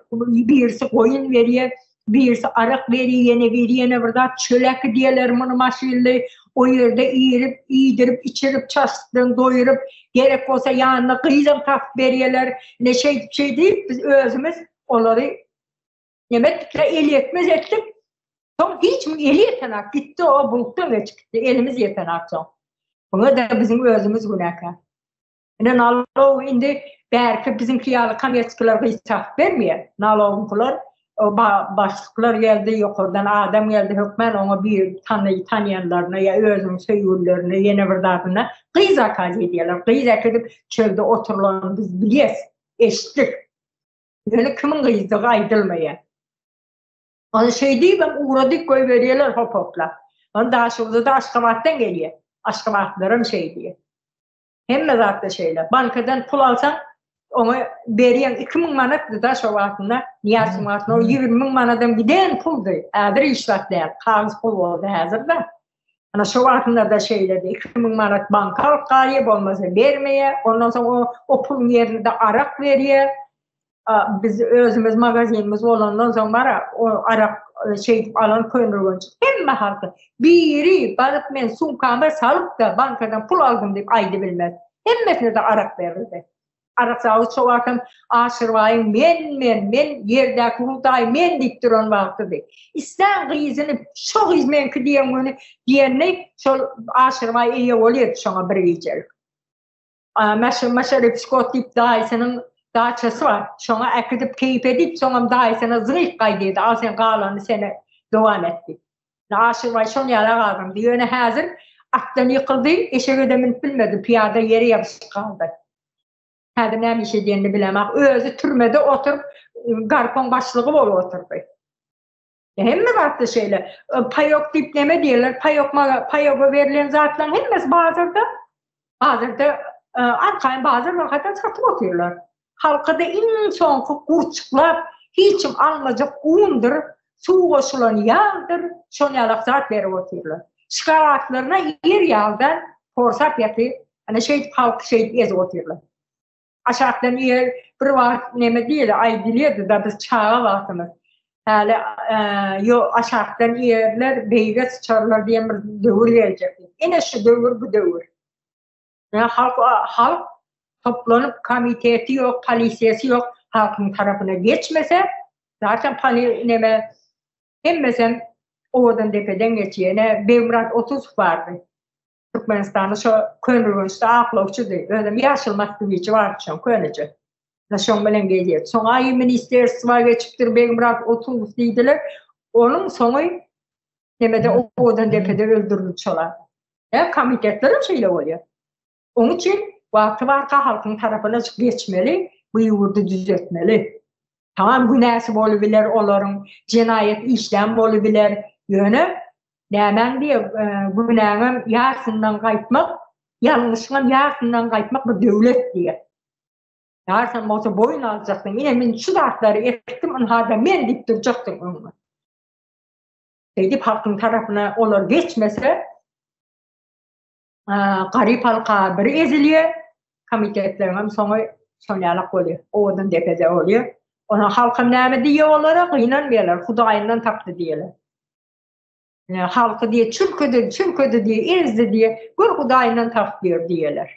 birisi goýun berýär, birisi arak berýär, ýene biri ýene bir zat, çöl äkidýärler muny maşynly, o ýerde iýirip, iýdirip, içirip, çaşykdan doýuryp, gerek bolsa ýanyna gyzam tapyp berýärler. Ine şeýdip, şeýdip biz özümiz olary Neme etdik-le, elýetmez etdik. Soň hiç kimiň eli ýetenak, gitdi o bulutdan geçip gitdi, elimiz ýetenak soň. Muňa-da biziň özümiz günäkär. Ine nalog indi bärki biziňki ýaly kommerçikiler gyz tapyp bermeýär. Nalogyňkylar başlyklar geldi, ýokardan adam geldi, hökmän oňa bir tany tanýanlaryna ýa özüniň söýgülilerine ýene bir zadyna gyz zakaz edýärler. Gyz äkidip çölde oturylanyny biz bilýäs, eşitdik. Ýöne kimiň gyzdygy aýdylmaýar. Ony şeý diýibem ugradyp goýberýärler hop-hoplap. Ony Daşoguzda-da Aşgabatdan gelýär. Aşgabatlylaram şeý diýýär. Hemme zatda şeýle. Bankadan pul alsaň, oňa berýäň 2000 manatdy-da şo wagtynda, Nyýazowyň wagtynda o 20 müň manadam giden puldy. Häzir hiç zat däl. Kagyz pul boldy häzir-de. Ana şo wagtynda-da şeýledi. 2000 manat banka alyp galýar, bolmasa bermeýär. Ondan soň o o puluň ýerine-de arak berýär. Biz özümiz magazinimiz bolandan soň bara o arak şeýdip alan köneürgenç hemme halky biri baryp men sumkama salyp-da bankadan pul aldym diýip aýdybilmez. Hemmesine-de arak berildi. Arak zawod şo wagtam Aşyrbaýyň men, men, men ýerdäki hudaý men diýip duran wagtydy. Islän gyzyny şo gyz meňki diýen güni diýenini şol Aşyrbaý eýe bolýardy şoňa bir gijelik. Maşa Maşarip diýip daýysynyň daçasy bar. Şoňa äkidip keýp edip soňam daýysyna zyňyp gaýdýardy. Al sen galanyny sene dowam et diýip. Aşyrbaý şon ýalak adamdy. Ýöne häzir atdan ýykyldy, eşege-de münüp bilmedi, pyýada ýere ýapyşyp galdy. Häzir näme iş edýänini bilemok. Özi türmede oturyp, garpon başlygy bolup oturdy. Hemme zatda şeýle. Paýok diýip neme diýerler? Paýok paýoga berlen zatlaryň hemmesi bazarda. Bazarda arkaýyn bazar rahatdan satyp otyrlar. Halka-da iň soňky gurçuklap hiç kim almajak undur. Suw goşulan ýagdyr, şon ýalak zat berip otyrlar. Şokoladlaryna ýer ýagdan porsap ýatyr. Ana şeýdip halky şeýdip ezip otyrlar. Aşakdan ýer bir wagt neme diýeli aýdylýardy-da biz çaga wagtymyz. Häli ýo aşakdan ýerler beýige syçarlar diýen bir döwür geljek diýip. Ine şu döwür bu döwür. Ýa halk halk toplanyp komiteti ýok, polisiýasy ýok, halkyň tarapyna geçmese, zaten poli neme hemmesem owadan depeden geçýär. Ine Begmyrat Otuzow bardy. Türkmenistanda şo Köneürgençde aklawçydy. Özem ýaşyl moskwiçi bardy şoň köneje. Ine şoň bilen gezýärdi. Soň aý ministerstwa geçipdir Begmyrat Otuzow diýdiler. Onuň soňy nemede owadan depede öldürildi şol adam. Ä komitetlerem şeýle bolýar. Oň üçin wagty barka halkyň tarapyna geçmeli, bu ýurdy düzetmeli. Tamam günäsi bolubiler olaryň, jenaýat işlän bolubiler, ýöne nämäň diýe günäňem ýarsyndan gaýtmak, ýalňyşyňam ýarsyndan gaýtmak bir döwlet diýe. Ýarsam bolsa boýun aljaksyň, ine men şu zatlary etdim, ynha-da men diýip durjaksyň öňüňe. Şeýdip halkyň tarapyna olar geçmese, garyp halka bir ezilýär, komitetleriňem soňy şon ýalak bolýar, owadan depede bolýar. Ona halkam näme diýýär olara, gynanmaýarlar, Hudaýyndan tapdy diýýärler. Halky diýýär, çürkedi, çürkedi diýýär, ezdi diýýär, gör Hudaýyndan tapyp ýör diýýärler.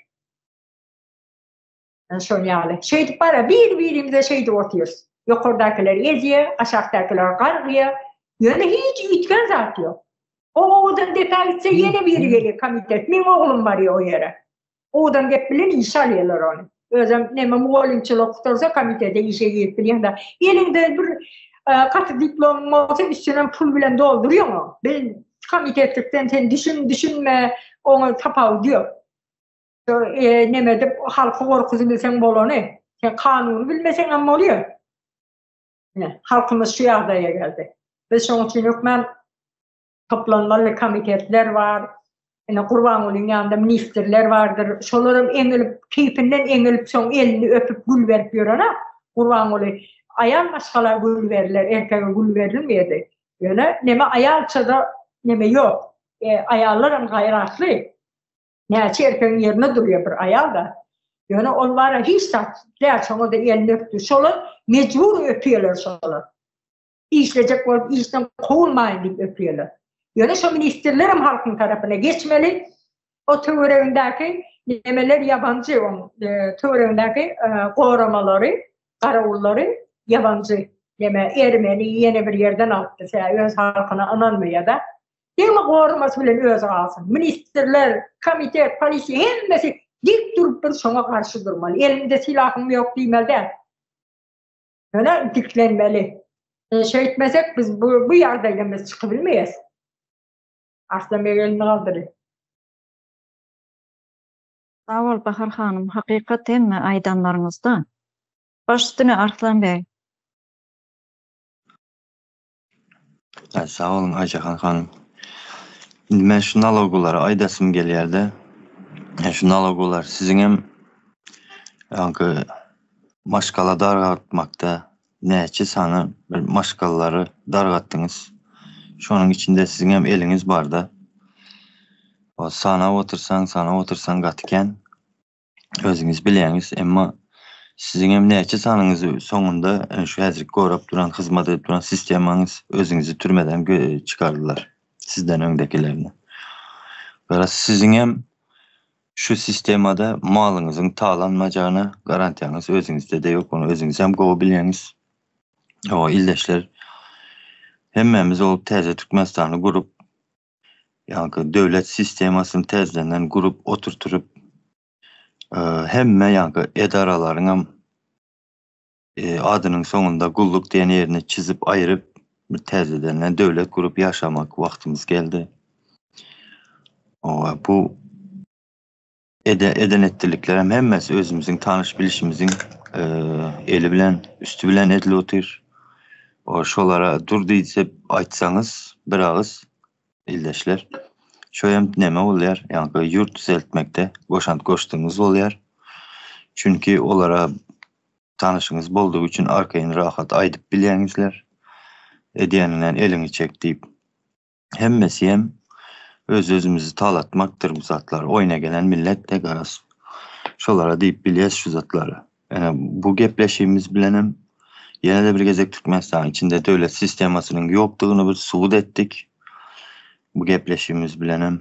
Şon ýaly. Şeýdip bara bir-birimize şeýdip otyrys. Ýokardakylar ezýär, aşakdakylar gargýar. Ýöne hiç üýtgän zat ýok. O owadan depä gitse ýene biri gelýär komitet. Meň oglum barýar o ýere. Owadan gep bilen işe alýarlar ony. Özem neme mugallymçylyk gutarsa komitete işe girip bilýän-de. Eliňde bir gaty diplomyň bolsa üstünem pul bilen doldurýaň oň. Biz komitetlikden sen düşün, düşünme oňa tapawudy ýok. Neme edip halky gorkuzybilseň bolany. Sen kanuny bilmeseňem bolýar. Ine, halkymyz şu ýagdaýa geldi. Biz şonuň üçin hökmän toplanmaly komitetler bar. Ine Gurbangulyň ýanynda ministrler bardyr. Şolaram eňilip, keýpinden eňilip, soň elini öpüp gül berip ýören-ä. Gurbanguly aýal maşgala gül berler, erkege gül berilmeýärdi. Ýöne neme aýalça-da neme ýok. Aýallaram gaýratly. Näçe erkegiň ýerine durýar bir aýal-da. Ýöne ol bara hiç zat däl, şoňa-da elini öpdi. Şolar mejbur öpýärler şolar. Işlejek bolup işden kowulmaýyn diýip öpýärler. Ýöne şo ministrlerem halkyň tarapyna geçmeli. O töweregindäki nemeler ýabanjy oň töweregindäki goramalary, garawullary ýabanjy neme ermeni ýene bir ýerden alypdyr. Sebäbi öz halkyna ynanmaýar-da. Diňe goramasy bilen özi galsyn. Ministrler, komitet, polisiýa hemmesi dik durup bir şoňa garşy durmaly. Elimde silahym ýok diýmeli däl. Ýöne diklenmeli. Şeýtmesek biz bu bu ýagdaýdan biz çykybilmeýäs. Arslan beg elini galdyrdy. Sag bol Bahar hanym hakykat hemme aýdanlaryňyzda. Baş üstüne Arslan beg. Sag boluň Aýjahan hanym. Indi men şu nalogulary aýdasym gelýärde. Şu nalogular siziňem ýaňky maşgala dargatmakda näçe sany bir maşgalalary dargatdyňyz. Şonuň içinde siziňem eliňiz barda. O sanap otursaň, sanap otursaň gaty kän. Özüňiz bilýäňiz, emma siziňem näçe sanyňyzy soňunda şu häzirki gorap duran, hyzmat edip duran sistemaňyz özüňizi türmeden çykardylar. Sizden öňdekilerini. Garaz siziňem şu sistemada malyňyzyň talanmajagyna garantiýaňyz özüňizde-de ýok, ony özüňizem gowy bilýäňiz. Hawa, ildeşler, hemmämiz bolup täze Türkmenistany gurup, Ýaňky döwlet sistemasyny täzedenden gurup oturtyryp, hemme ýaňky edaralaryňam adynyň soňunda gulluk diýen ýerini çyzyp aýryp, bir täzedenden döwlet gurup ýaşamak wagtymyz geldi. Owa, bu Eden etdiliklerem hemmesi özümiziň tanyş bilişimiziň eli bilen, üsti bilen edilip otyr. O şolara dur diýse aýtsaňyz bir agyz ildeşler. Şo hem neme bolýar? Ýaňky ýurt düzeltmekde goşant goşdugyňyz bolýar. Çünki olara tanyşyňyz boldugy üçin arkaýyn rahat aýdyp bilýäňizler. Edýäniňden eliňi çek diýip. Hemmesi hem öz-özümizi talatmakdyr bu zatlar. Oýna gelen millet-de garaz. Şolara diýip bilýäs şu zatlary. Ene bu gepleşigimiz bilenem ýene-de bir gezek Türkmenistanyň içinde döwlet sistemasynyň ýokdugyny bir subut etdik. Bu gepleşigimiz bilenem.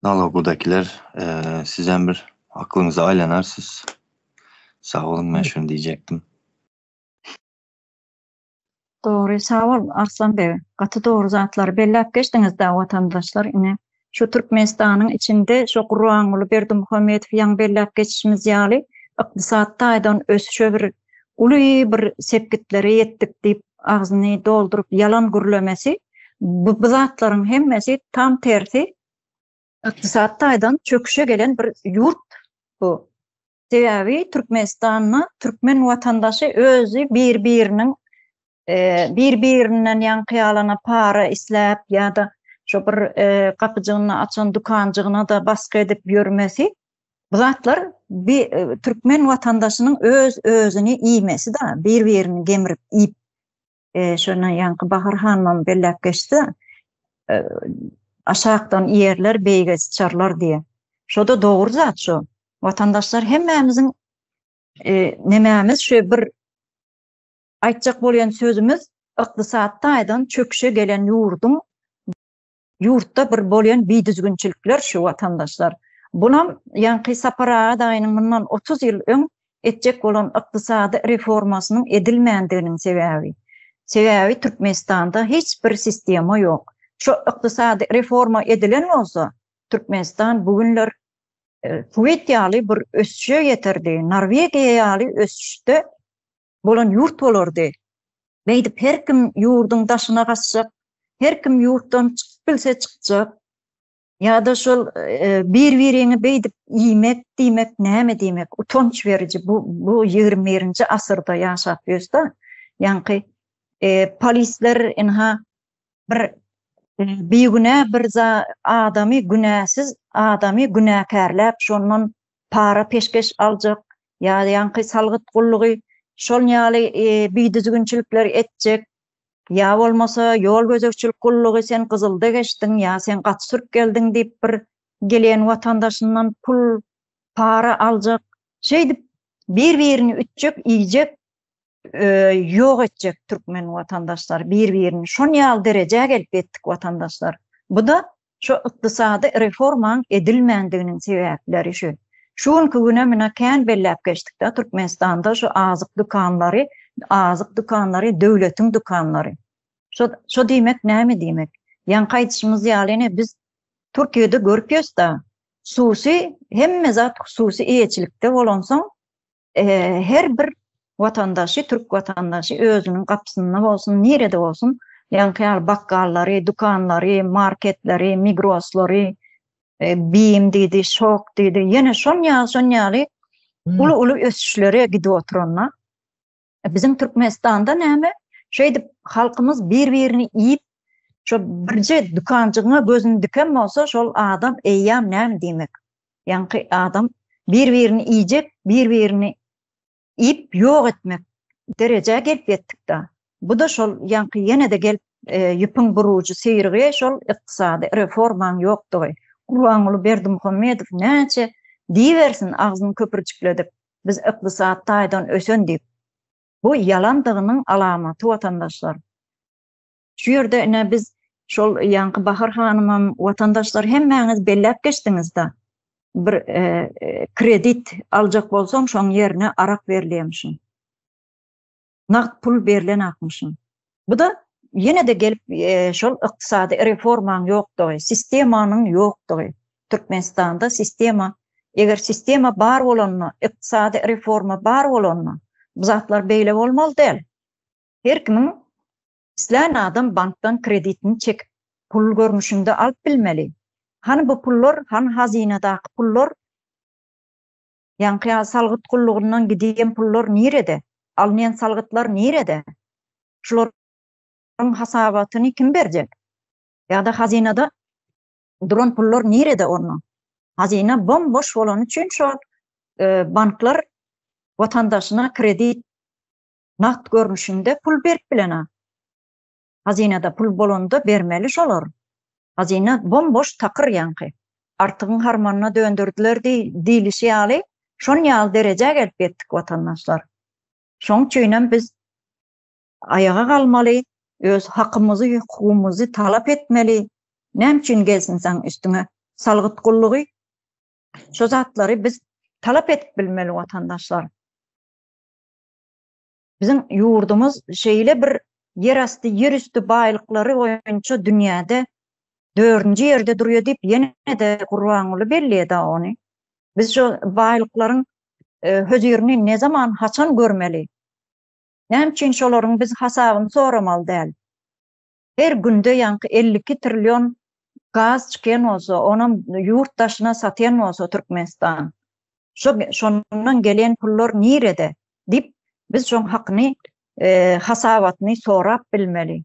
Nalogudakiler sizem bir aklyňyza aýlanarsyz. Sag boluň men şuny diýjekdim. Dogry sag bol Arslan beg gaty dogry zatlary belläp geçdiňiz-dä watandaşlar ine şu Türkmenistanyň içinde şu Gurbanguly Berdimuhamedow ýaňy belläp geçişimiz ýaly ykdysady taýdan ösüşe bir uly bir sepgitlere ýetdik diýip agzyny dolduryp ýalan gürlemesi bu bu zatlaryň hemmesi tam tersi ykdysady taýdan çöküşe gelen bir ýurt bu. Sebäbi Türkmenistanda türkmen watandaşy özi bir-biriniň bir-birinden ýaňky ýalana para isläp ýa-da şo bir gapyjygyny açan dükanjygyna-da basgy edip ýörmesi bu zatlar bi türkmen watandaşynyň öz-özüni iýmesi-da, bir-birini gemrip iýip Şonda ýaňky Bahar hanymam belläp geçdi. Aşakdan iýerler, beýige çykarlar diýe. Şo-da dogry zat şo. Watandaşlar hemmämiziň nemämiz şu bir aýtjak bolýan sözümiz ykdysady taýdan çöküşe gelen ýurduň Ýurtda bir bolýan bidüzgünçilikler şu watandaşlar. Bulam ýaňky Sapar aga daýynyň mundan 30 ýyl öň etjek bolan ykdysady reformasynyň edilmändiginiň sebäbi. Sebäbi Türkmenistanda hiç bir sistema ýok. Şo ykdysady reforma edilen bolsa, Türkmenistan bu günler Kuweýt ýaly bir ösüşe ýeterdi, Norwegiýa ýaly ösüşde bolan ýurt bolardy. Beýdip her kim ýurduň daşyna gaçjak, her kim ýurtdan çykyp bilse çykjak. Ýa-da şol bir-biriňi beýdip iýmek diýmek näme diýmek, utanç beriji bu bu 21-nji asyrda ýaşap ýösde. Ýaňky polisler ynha bir bigünä bir adamy günäsiz adamy günäkärläp şondan para peşgeş aljak ýa ýaňky salgyt gullugy şol ýaly bidüzgünçilikler etjek, ýa bolmasa ýol gözegçilik gullugy sen gyzylda geçdiň ýa sen gaty sürüp geldiň diýip bir gelen watandaşyndan pul, para aljak. Şeýdip bir-birini ütjek, iýjek, ýok etjek türkmen watandaşlar bir-birini. Şon ýaly derejä gelip ýetdik watandaşlar. Bu-da Şu ykdysady reformaň edilmändiginiň sebäpleri şu. Şu günki güne mine kän belläp geçdikde Türkmenistanda şu azyk dükanlary, azyk dükanlary döwletiň dükanlary. Şo şo diýmek näme diýmek? Ýaňky aýdyşymyz ýaly ine biz Türkiýede görüp ýösda, hususy hemme zat hususy eýeçilikde bolansoň her bir watandaşy, türk watandaşy özüniň gapysynda bolsun, nirede bolsun, ýaňky ýaly bakgallary, dükanlary, marketleri, migroslary, BİM diýdi, Şok diýdi, ýene şon ýaly, şon ýaly uly-uly ösüşlere gidip oturanda, biziň Türkmenistanda näme? Şeýdip halkymyz bir-birini iýip, şo birje dükanjygyňa gözüni diken bolsa, şol adam eýýäm näme diýmek? Ýaňky adam bir-birini iýjek, bir-birini iýip ýok etmek derejä gelip ýetdik-da. Bu-da şol ýaňky ýene-de gelip ýüpüň bir ujy syrygy şol ykdysady reformaň ýokdugy. Gurbanguly Berdimuhamedow näçe diýibersin agzyny köpürjikledip, biz ykdysady taýdan ösen diýip. Bu ýalandygynyň alamaty watandaşlar. Şu ýerde ine biz şol ýaňky Bahar hanymam, watandaşlar hemmäňiz belläp geçdiňiz-da. Bir kredit aljak bolsaň şoň ýerine arak berilýärmişin. Nagt pul berlenakmyşyn. Bu-da ýene-de gelip şol ykdysady reformaň ýokdugy, sistemanyň ýokdugy. Türkmenistanda sistema, eger sistema bar bolanda, ykdysady reforma bar bolanda, bu zatlar beýle bolmaly däl. Her kimiň islän adam bankdan kreditini çekip pul görnüşinde alyp bilmeli. Hany bu pullar, hany hazynadaky pullar, ýaňky ýaly salgyt gullugyndan gidýän pullar nirede? Alynýan salgytlar nirede? Şularyň hasabatyny kim berjek? Ýa-da hazynada duran pullar nirede onda? Hazyna bom-boş bolany üçin şol banklar watandaşyna kredit. Nagt görnüşinde pul berip bilenak. Hazynada pul bolanda bermeli şolar. Hazyna bom-boş takyr ýaňky. Artygyň harmanyna dönderdiler diýlişi ýaly, şon ýaly derejä gelip ýetdik watandaşlar. Şoň üçinem biz aýaga galmaly, öz hakymyzy, hukugymyzy talap etmeli. Näme üçin gelsin saň üstüňe salgyt gullugy? Şo zatlary biz talap edip bilmeli watandaşlar. Biziň ýurdumyz şeýle bir ýerasty, ýerüsti baýlyklary boýunça dünýäde dördünji ýerde durýar diýip ýene-de Gurbanguly belleýär ony. Biz şo baýlyklaryň hözirini ne zaman, haçan görmeli? Näme üçin şolaryň biz hasabyny soramaly däl? Her günde ýaňky 52 trillion gaz çykýan bolsa, onam ýurt daşyna satýan bolsa Türkmenistan, şo şondan gelen pullar nirede diýip, biz şoň hakyny, hasabatyny sorap bilmeli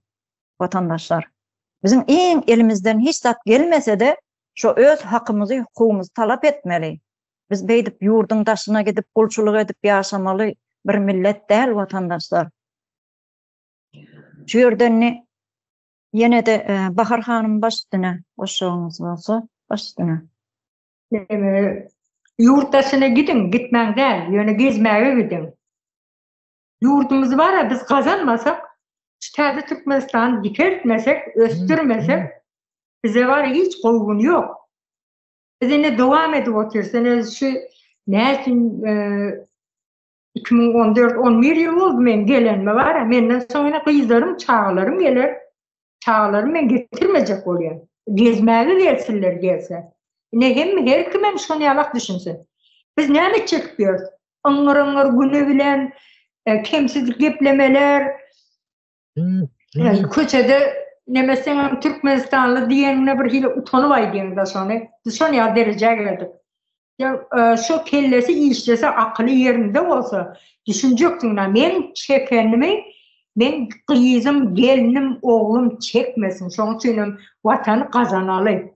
watandaşlar. Biziň iň elimizden hiç zat gelmese-de, şo öz hakymyzy, hukugymyzy talap etmeli. Biz beýdip ýurduň daşyna gidip gulçulyk edip ýaşamaly bir millet däl watandaşlar. Şu ýerde indi ýene-de Bahar hanym baş üstüne goşjagyňyz bolsa baş üstüne. Neme ýurt daşyna gidiň, gitmäň däl, ýöne gezmäge gidiň. Ýurdumyzy bara biz gazanmasak, şu täze Türkmenistany dikeltmesek, ösdürmesek, bize bara hiç gowy gün ýok. Biz indi dowam edip otyrys. Ine şu näçe 2014 11 ýyl boldy men gelenime bara. Menden soň ine gyzlarym, çagalarym geler. Çagalarym men getirmejek bolýan. Gezmäge gelsinler gelse. Ine hem her kim hem şony ýalak düşünsin. Biz näme çekip ýörüs? Yňgyr-yňgyr güni bilen e, kemsiz geplemeler, Köçede neme seňem Türkmenistanly diýeniňe bir hili utanyp aýdýaň-da şony. Biz şon ýaly derejä geldik. Ýa şo kellesi işlese, akyly ýerinde bolsa, düşünjekdiň-dä, meň çekenimi meň gyzym, gelnim, oglum çekmesin. Şoň üçinem Watany gazanaly.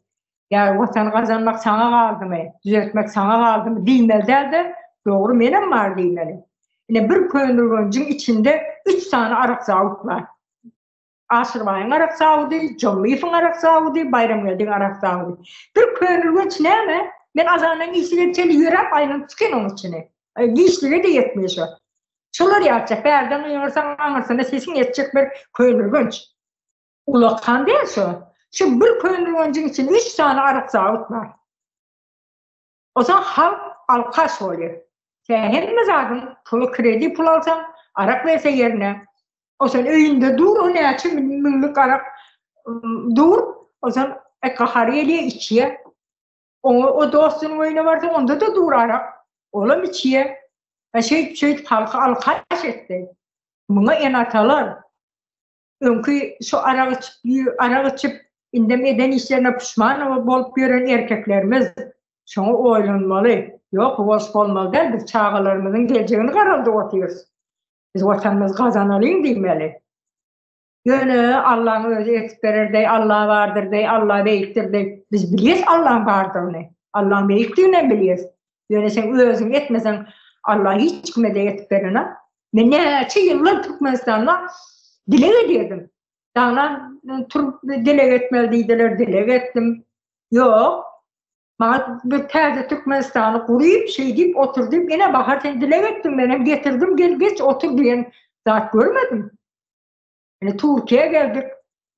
Ýa Watany gazanmak saňa galdymy, düzeltmek saňa galdymy diýmeli däl-de, dogry menem bar diýmeli. Ine bir Köneürgenjiň içinde üç sany arak zawut bar. Aşyrbaýyň arak zawudy, Jomlyýewiň arak zawudy, Baýramgeldiň arak zawudy. Bir Köneürgenç näme? Men azandan işige çenli ýöräp aýlanyp çykyn oň içini. Giçlige-de ýetmeýär şo. Şolar ýatjak, bärden gygyrsaň aňyrsyna sesiň ýetjek bir Köneürgenç. Ulakan däl şo. Şu bir Köneürgenjiň içinde üç sany arak zawut bar. Onsoň halk alkaş bolýar. Sen hemme zadyň puly kredi pul alsaň, arak berse ýerine. Onsoň öýünde dur o näçe müňlük arak dur. Onsoň e, gahary gelýär içýär. Oňa o dostunyň öýüne barsa onda-da dur arak. Olam içýär. E şeýdip şeýdip halky alkaş etdi. Muňa ene-atalar Öňki şu arak içip, arak içip, indem eden işlerine puşman bolup ýören erkeklerimiz şoňa oýlanmaly. Ýok, boş bolmaly däl, biz çagalarymyzyň geljegini garaldyp otyrys. Biz watanymyzy gazanalyň diýmeli. Ýöne Allaň özi etip berer deý, Alla bardyr deý, Alla beýikdir deý. Biz bilýäs Allaň bardygyny. Allaň beýikdigini hem bilýäs. Ýöne sen özüň etmeseň, Alla hiç kime-de etip berenok. Men näçe ýyllar Türkmenistanda dileg edýärdim. Dagdan turup dileg etmeli diýdiler, dileg etdim. Ýok. Maňa bir täze Türkmenistany guryp, şeý diýip otur diýip, ene Bahar sen dileg etdiň, men hem getirdim, gel geç otur diýen zat görmedim. Ine Türkiýä geldik.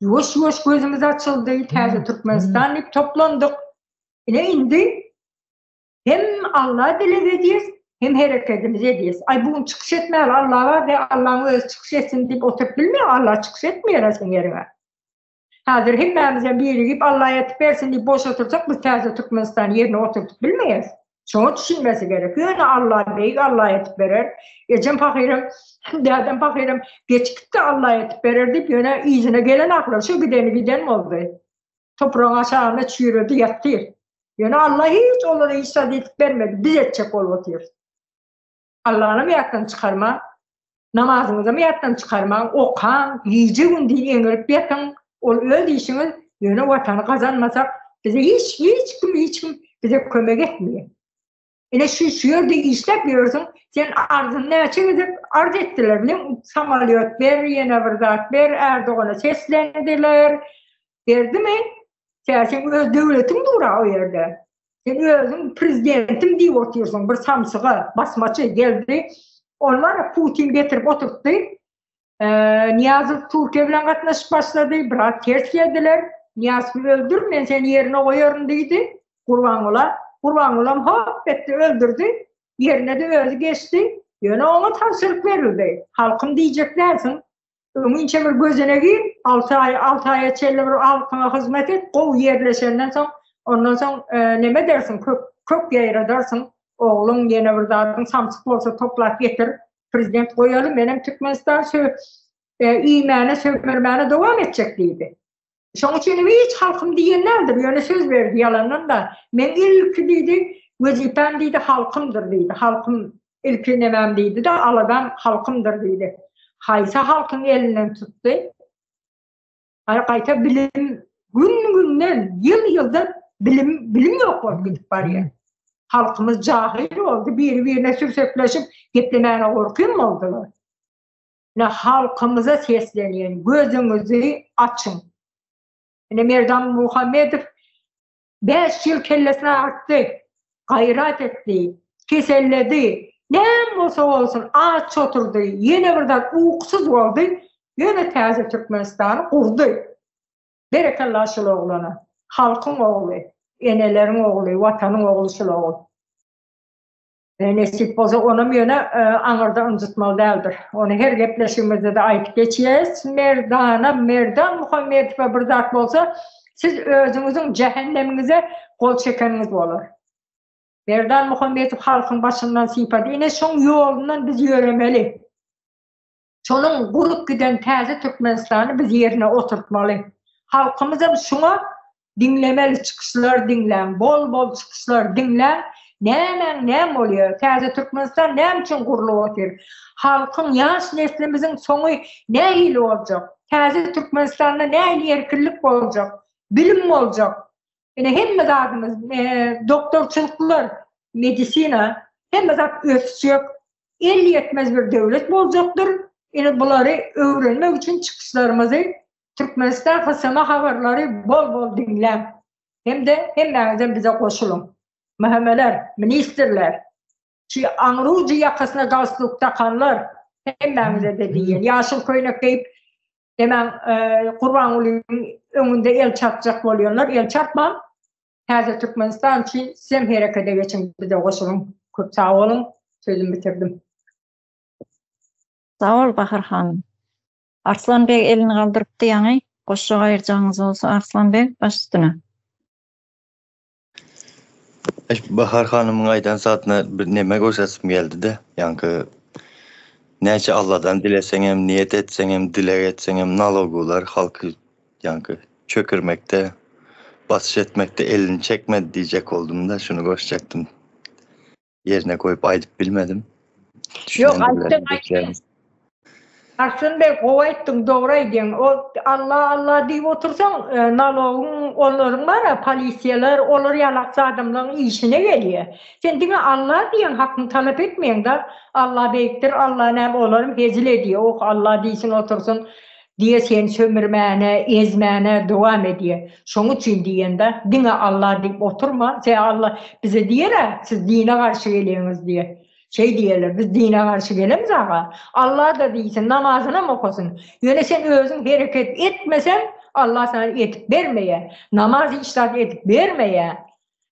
Ýuwaş-ýuwaş gözümiz açyldy, täze Türkmenistan diýip toplandyk. Ine indi Hem Alla dileg edýäs, hem herekedimizi edýäs. Aý bu gün çykyş etmäli Alla bar diýip, Allaň özi çykyş etsin diýip oturyp bilmeýäň, Alla çykyş etmeýär-ä seň ýeriňe. Häzir hemmämizem birigip Alla etip bersin diýip boş otursak biz täze Türkmenistany ýerine oturdyp bilmeýäs. Şoňa düşünmesi gerek. Ýöne Alla beýik, Alla etip berer. Ejem pahyram, dädem pahyram geçipdi Alla etip berer diýip, ýöne yzyna gelenaklar, şu gideni giden boldy. Topragyň aşagynda çüýredi ýatyr. Ýöne Alla hiç olara hiç zat edip bermedi, biz etjek bolup otyrys. Allanam ýatdan çykarmaň, namazyňyzam ýatdan çykarmaň, okaň, gije-gündiz eňrip ýatyň, ol öz işiňiz, ýöne Watany gazanmasak, bize hiç hiç kim hiç kim bize kömek etmeýär. Ine şu şu ýerde işläp ýörsüň, sen arzyny näçe gezek arz etdiler, bilen samolýot ber, ýene bir zat ber, Erdogana seslendiler. Berdimi? Sen sen öz döwletiň dur-a o ýerde. Sen özüň prezidentim diýip otyrsyň, bir samsyga, basmaçy geldi. Ony bar Putin getirip oturtdy. Nyýazow Türkiýe bilen gatnaşyp başlady, biraz ters geldiler. Nyýazowy öldür, men seni ýerine goýaryn diýdi Gurbangula. Gurbangulam hop etdi, öldürdi. Ýerine-de özi geçdi. Ýöne oňa tabşyryk berildi. Halkym diýjek dälsiň. Öňinçe bir gözüne gir, 6 aý, 6 aýa çenli bir halkyňa hyzmat et, gowy ýerleşenden soň, ondan soň neme edersiň, kök, kök ýaýradarsyň. Ogluň ýene bir zadyň samsyk bolsa toplap getir. Prezident goýaly menem Türkmenistan sö iýmäne sömürmäne dowam etjek diýdi. Şoň üçin hiç halkym diýen däldir, ýöne söz berdi ýalandan da. Men ilki diýdi, wezipäm diýdi halkymdyr diýdi. Halkym ilki nemem diýdi de, aladam halkymdyr diýdi. Haýsy halkyň elinden tutdy? Aý gaýta bilim gün-günden, ýyl-ýyldan bilim bilim ýok bolup gidip barýar. Halkymyz jahyl boldy, biri-birine sürsekleşip geplemäne gorkyn boldular. Ine halkymyza seslenýän, gözüňizi açyň. Ine Merdan Muhammedow 5 ýyl kellesini agyrtdy, gaýrat etdi, keselledi, näme bolsa bolsun aç oturdy, ýene bir zat ukusyz boldy, ýöne täze Türkmenistany gurdy. Berekella şul oglana. Halkyň ogly, eneleriň ogly, watanyň ogly şul ogul. Nesip bolsa onam ýöne aňyrda ynjytmaly däldir. Ony her gepleşigimizde-de aýdyp geçýäris. Merdana, Merdan Muhammedowa bir zat bolsa, siz özüňiziň jähennemiňize gol çekeniňiz bolar. Merdan Muhammedow halkyň başyndan sypady. Ine şoň ýolundan biz ýöremeli. Şonuň gurup giden täze Türkmenistany biz ýerine oturtmaly. Halkymyzam şuňa diňlemeli çykyşlar diňläň, bol-bol çykyşlar diňläň, nämäň näme bolýar, täze Türkmenistan näme üçin gurlup otyr, halkyň ýaş neslimiziň soňy nähili boljak, täze Türkmenistanda nähili erkinlik boljak, bilim boljak, ine hemme zadymyz, doktorçylyklar, medisina, hemme zat ösjek, El ýetmez bir döwlet boljakdyr. Ine bulary öwrenmek üçin çykyşlarymyzy Türkmenistan HSM habarlary bol-bol diňläň. Hem-de hemmäňizem bize goşulyň. MHM-ler, ministrler, şu aňrujy ýakasyna galstuk dakanlar hemmäňize-de diýýän. Ýaşyl köýnek geýip demäň Gurbangulynyň öňünde el çarpjak bolýanlar el çarpmaň. Täze Türkmenistan üçin sizem herekete geçiň bize goşulyň. Köp sag boluň. Sözümi bitirdim. Sag bol Bahar hanym. Arslan beg elini galdyrypdy ýaňy. Goşjak aýyrjagyňyz bolsa Arslan beg baş üstüne. Bahar hanymyň aýdan zadyna bir neme goşasym geldi-de, ýaňky näçe Alladan dileseňem, niýet etseňem, dileg etseňem nalogular halky Ýaňky çökürmekde, basyş etmekde elini çekmedi diýjek boldum-da, şuny goşjakdym. Ýerine goýup aýdyp bilmedim. Ýok, aýtdyň, aýtdyň. Arslan beg, gowy aýtdyň, dogry aýdýaň. O Alla, Alla diýip otursaň, e, nalogyň olaryň bar-a, polisiýalar, olar ýalakçy adamlaryň işine gelýär. Sen diňe Alla diýeň, hakyňy talap etmeýäň-de. Alla beýikdir, Alla näme, olaram hezil edýär. Oh, Alla diýsin otursyn. Diýe seni sömürmäne, ezmäne dowam edýä. Şoň üçin diýende diňe Allah diýip oturma, se Allah bize diýer-ä, siz dine garşy gelýäňiz diýe. Şeý diýerler, biz dine garşy gelemiz aga. Allah-da diýsin, namazynam okasyn. Ýöne sen özüň hereket etmeseň, Allah sana edip bermeýär. Namaz hiç zat edip bermeýär.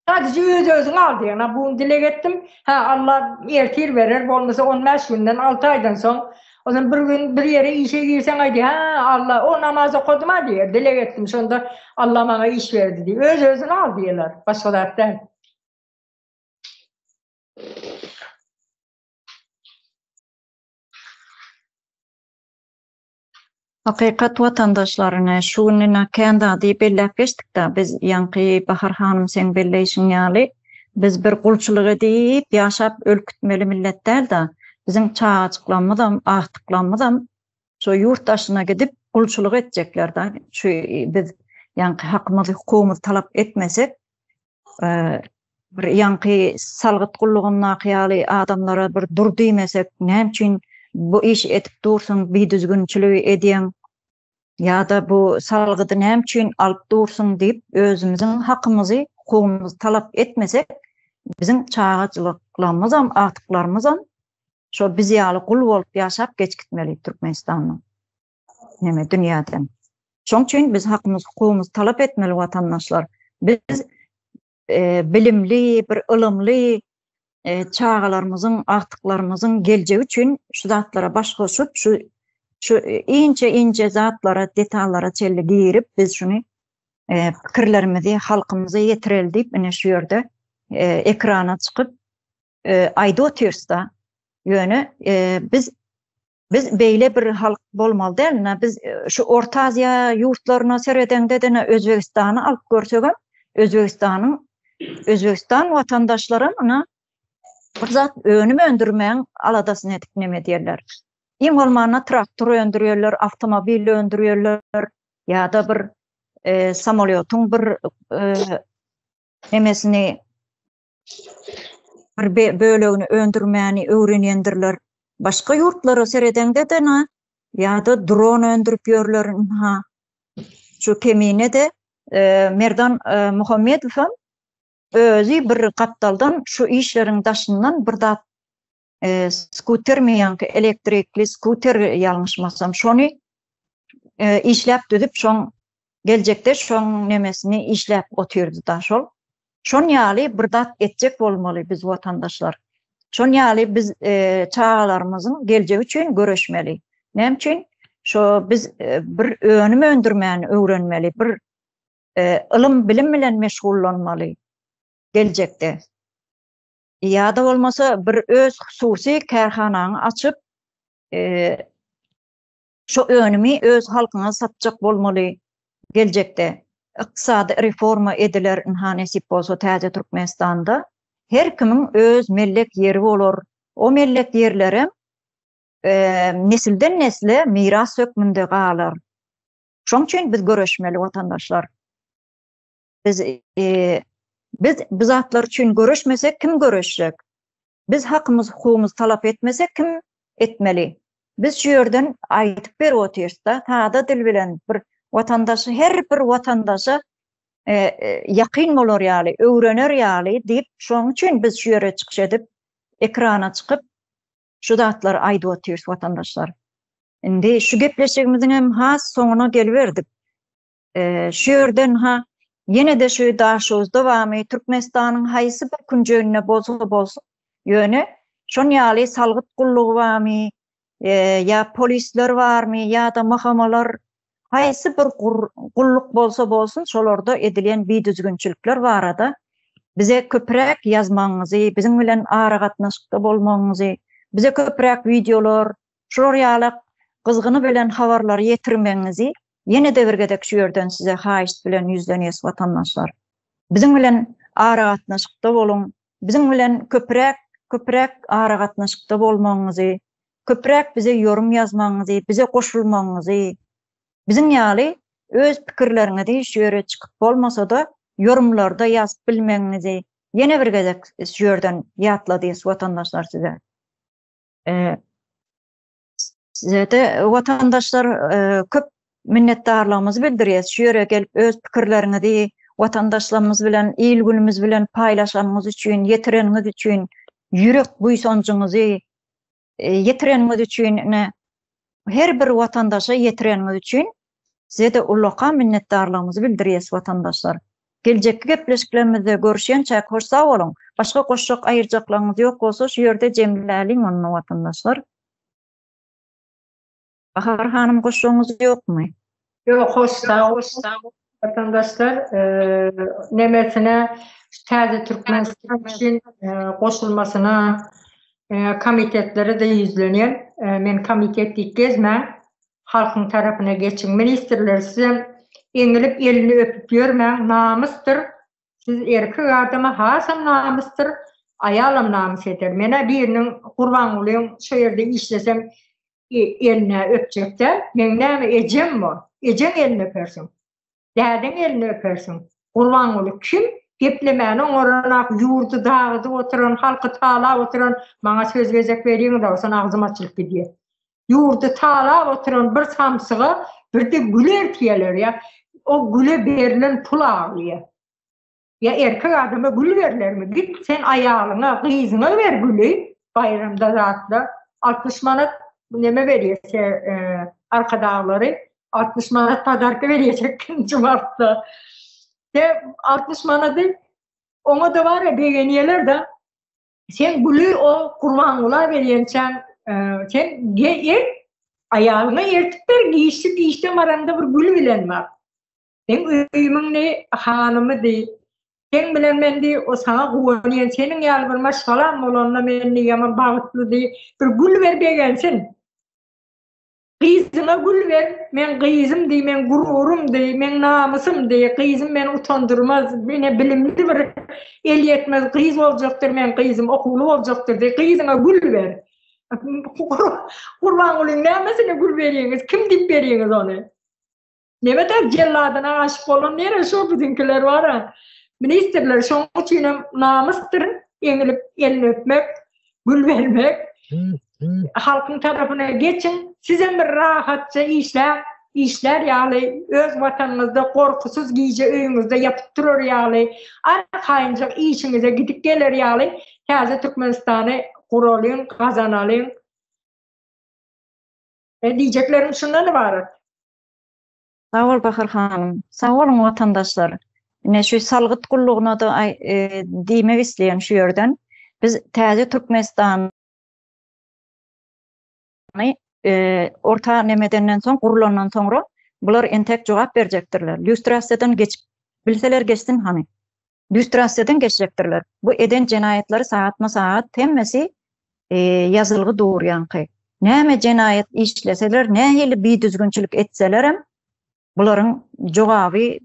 Sadece öz özüňi aldaýaň. Ha bu gün dileg etdim. Ha Allah ertir berer, bolmasa 15 günden, 6 aýdan soň. Ondan bir gün bir ýere işe girseň aýdýar, ha Allah o namaz okadym ha diýer, dileg etdim şonda Allah maňa iş berdi diýip. Öz özüni aldaýarlar. Başga zat däl. Hakykat watandaşlar ine şu gün ine kän zady belläp geçdikdä biz ýaňky Bahar hanym seň belleýşiň ýaly biz bir gulçulyk edip ýaşap ölüp gitmeli millet dälda biziň çagajyklarymyzam agtyklarymyzam şo ýurt daşyna gidip gulçulyk etjeklerda şu biz ýaňky hakymyzy hukugymyzy talap etmesek. Bir ýaňky salgyt gullugyndaky ýaly adamlara bir dur diýmesek, näme üçin bu işi edip dursuň, bidüzgünçiligi edýäň ýa-da bu salgydy näme üçin alyp dursuň diýip, özümiziň hakymyzy, hukugymyzy talap etmesek, biziň çagajylyklarymyzam, agtyklarymyzam şo biz ýaly gul bolup ýaşap geçip gitmeli Türkmenistanda. Neme dünýäden. Şoň üçin biz hakymyzy, hukugymyzy talap etmeli watandaşlar. Biz bilimli, bir ylymly çagalarymyzyň, agtyklarymyzyň geljegi üçin şu zatlara baş goşup, şu şu inçe-inçe zatlara, detallara çenli girip, biz şuny pikirlerimizi halkymyza ýetireli diýip, ine şu ýerde ekrana çykyp aýdyp otyrys-da. Ýöne biz Biz beýle bir halk bolmaly däl, ine biz şu Orta Aziýa ýurtlaryna seredeňde-de ine Özbegistany alyp görsegem, Özbegistanyň Özbegistan watandaşlaram ine bir zat önüm öndürmäň aladasyny edip neme edýärler. Iň bolmanda traktor öndürýärler, awtomobil öndürýärler ýa-da bir samolýotyň bir nemesini bir bölegini öndürmäni öwrenýändirler. Başga ýurtlara seredeňde-de na, ýa-da dron öndürip ýörler, ynha. Şu Kemine-de Merdan Muhammedowam özi bir gapdaldan şu işleriň daşyndan bir zat skutermi ýaňky elektrikli skuter ýalňyşmasam şony işläp düzüp şoň geljekde şoň nemesini işläp otyrdy-da şol. Şon ýaly bir zat etjek bolmaly biz watandaşlar. Şon ýaly biz çagalarymyzyň geljegi üçin göreşmeli. Näme üçin? Şo biz bir önüm öndürmäni öwrenmeli, bir ylym bilim bilen meşgullanmaly geljekde. Ýa-da bolmasa bir öz hususy kärhanaňy açyp, Şo önümi öz halkyňa satjak bolmaly geljekde. Ykdysady reforma ediler ynha nesip bolsa täze Türkmenistanda. Her kimiň öz mellek ýeri bolar. O mellek ýerlerem nesilden nesle miras hökmünde galar. Şoň üçin biz göreşmeli watandaşlar. Biz biz bu zatlar üçin göreşmesek kim göreşjek? Biz hakymyz hukugymyzy talap etmesek kim etmeli? Biz şu ýerden aýdyp berip otyrys-da, sada dil bilen bir watandaşy her bir watandaşa ýakyn bolar ýaly, öwrener ýaly diýip, şonuň üçin biz şu ýere çykyş edip, ekrana çykyp şu zatlary aýdyp otyrys watandaşlar. Indi şu gepleşigimiziň hem has soňuna geliberdik. Şu ýerden ha ýene-de şu Daşoguzda barmy, Türkmenistanyň haýsy bir künjeginde bolsa bolsun, ýöne şon ýaly salgyt gullugy barmy, ýa polisler barmy, ýa-da MHM-lar, haýsy bir gulluk bolsa bolsun, şolarda edilýän bidüzgünçilikler barada bize köpräk ýazmagyňyzy, biziň bilen aragatnaşykda bolmagyňyzy, bize köpräk wideolar, şular ýalak gyzgyny bilen habarlary ýetirmegiňizi Ýene-de bir gezek şu ýerden size haýyşt bilen ýüzlenýäs watandaşlar. Biziň bilen aragatnaşykda boluň, biziň bilen köpräk, köpräk aragatnaşykda bolmagyňyzy, köpräk bize ýorum ýazmagyňyzy, bize goşulmagyňyzy, biziň ýaly öz pikirleriňizi şu ýere çykyp bolmasa-da ýorumlarda ýazyp bilmegiňizi ýene bir gezek şu ýerden ýatladýas watandaşlar size. Size-de watandaşlar köp minnetdarlygymyzy bildirýäs. Şu ýere gelip öz pikirleriňizi watandaşlarymyz bilen, il-günümiz bilen paýlaşanyňyz üçin, ýetireniňiz üçin, ýürek buýsanjyňyzy ýetireniňiz üçin, ine, her bir watandaşa ýetireniňiz üçin size-de ullakan minnetdarlygymyzy bildirýäs watandaşlar. Geljekki gepleşiklerimizde görüşýänçäk hoş sag boluň. Başga goşjak aýyrjaklaryňyz ýok bolsa şu ýerde jemläliň onda watandaşlar. Bahar hanym goşjagyňyz ýokmy? Ýok hoş sag boluň watandaşlar. Nemesine şu täze Türkmenistan üçin goşulmasyna komitetlere-de ýüzlenýän. Men komitet diýip gezmäň. Halkyň tarapyna geçiň. Ministrler sizem eňilip elini öpüp ýörmäň namysdyr. Siz erkek adama hasam namysdyr, aýalam namys eder. Menä biriniň Gurbangulyň şo ýerde işlesem eline öpjek däl. Meň näme ejem bor. Ejeň elini öpersiň. Dädeň elini öpersiň. Gurbanguly kim? Geplemäni oňaranak, ýurdy dagydyp oturan, halky talap oturan, maňa söz gezek berýäňiz-ow, soň agzym açylyp gidýär. Ýurdy talap oturan bir samsyga birde gül ertýärler ýa o güle berlen pul aglaýar. Ýa erkek adama gül berlermi? Git sen aýalyňa, gyzyňa ber güli baýramda zatda. 60 manat neme berýär arkadaglary 60 manat podarka berýär 8-nji martda. De 60 manady oňa-da bar ya begenýärler-de. Sen güli o Gurbangula berýänçäň sen ert aýalyňa ertip ber giçdi işden baranda bir gül bilen bar. Seň öýümiň ne hanymy diý. Seň bilen men diý o saňa guwanýan seniň ýaly bir maşgalam bolanda men diý ýaman bagtly diý. Bir gül ber begensin. Gyzyňa gül ber, meň gyzym diý, meň gururym diý, meň namysym diý, gyzym meni utandyrmaz, ine bilimli bir elýetmez gyz boljakdyr meň gyzym, okuwly boljakdyr diý, gyzyňa gül ber. Gurbangulyň nämesine gül berýäňiz, kim diýip berýäňiz ony? Neme-de jelladyna aşyk bolan nere şo biziňkiler bar-a. Ministrler şoň üçinem namysdyr eňilip elini öpmek, gül bermek. Halkyň tarapyna geçiň, sizem bir rahatça işläp, işlär ýaly, öz watanyňyzda gorkusyz gije öýüňizde ýatyp turar ýaly, arkaýynjak işiňize gidip geler ýaly täze Türkmenistany guralyň, gazanalyň. Diýjeklerim şundan ybarat. Sag bol Bahar hanym. Sag boluň watandaşlar. Ine şu salgyt gullugyna-da diýmek isleýän şu ýerden. Biz täze Türkmenistany orta nemedenden soň gurulandan soňra bular entek jogap berjekdirler. Lýustrasiýadan geçip bilseler geçsin hany. Lýustrasiýadan geçjekdirler. Bu eden jenaýatlary sagatma-sagat hemmesi ýazylgy dur ýaňky. Näme jenaýat işleseler, nähili bidüzgünçilik etselerem bularyň jogaby,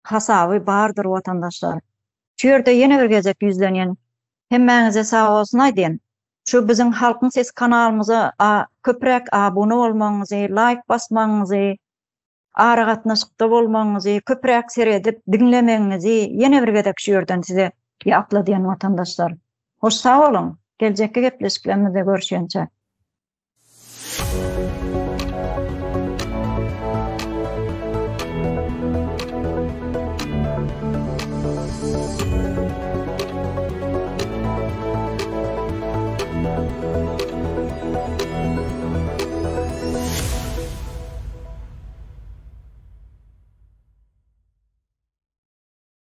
hasaby bardyr watandaşlar. Şu ýerde ýene bir gezek ýüzlenýän. Hemmäňize sag bolsun aýdýan. Şu biziň Halkyň sesi kanalymyza köpräk abuna bolmagyňyzy, laýk basmagyňyzy, aragatnaşykda bolmagyňyzy, köpräk seredip, diňlemegiňizi ýene bir gezek şu ýerden size ýatladýan watandaşlar. Hoş sag boluň! Geljekki gepleşiklerimizde görüşýänçä.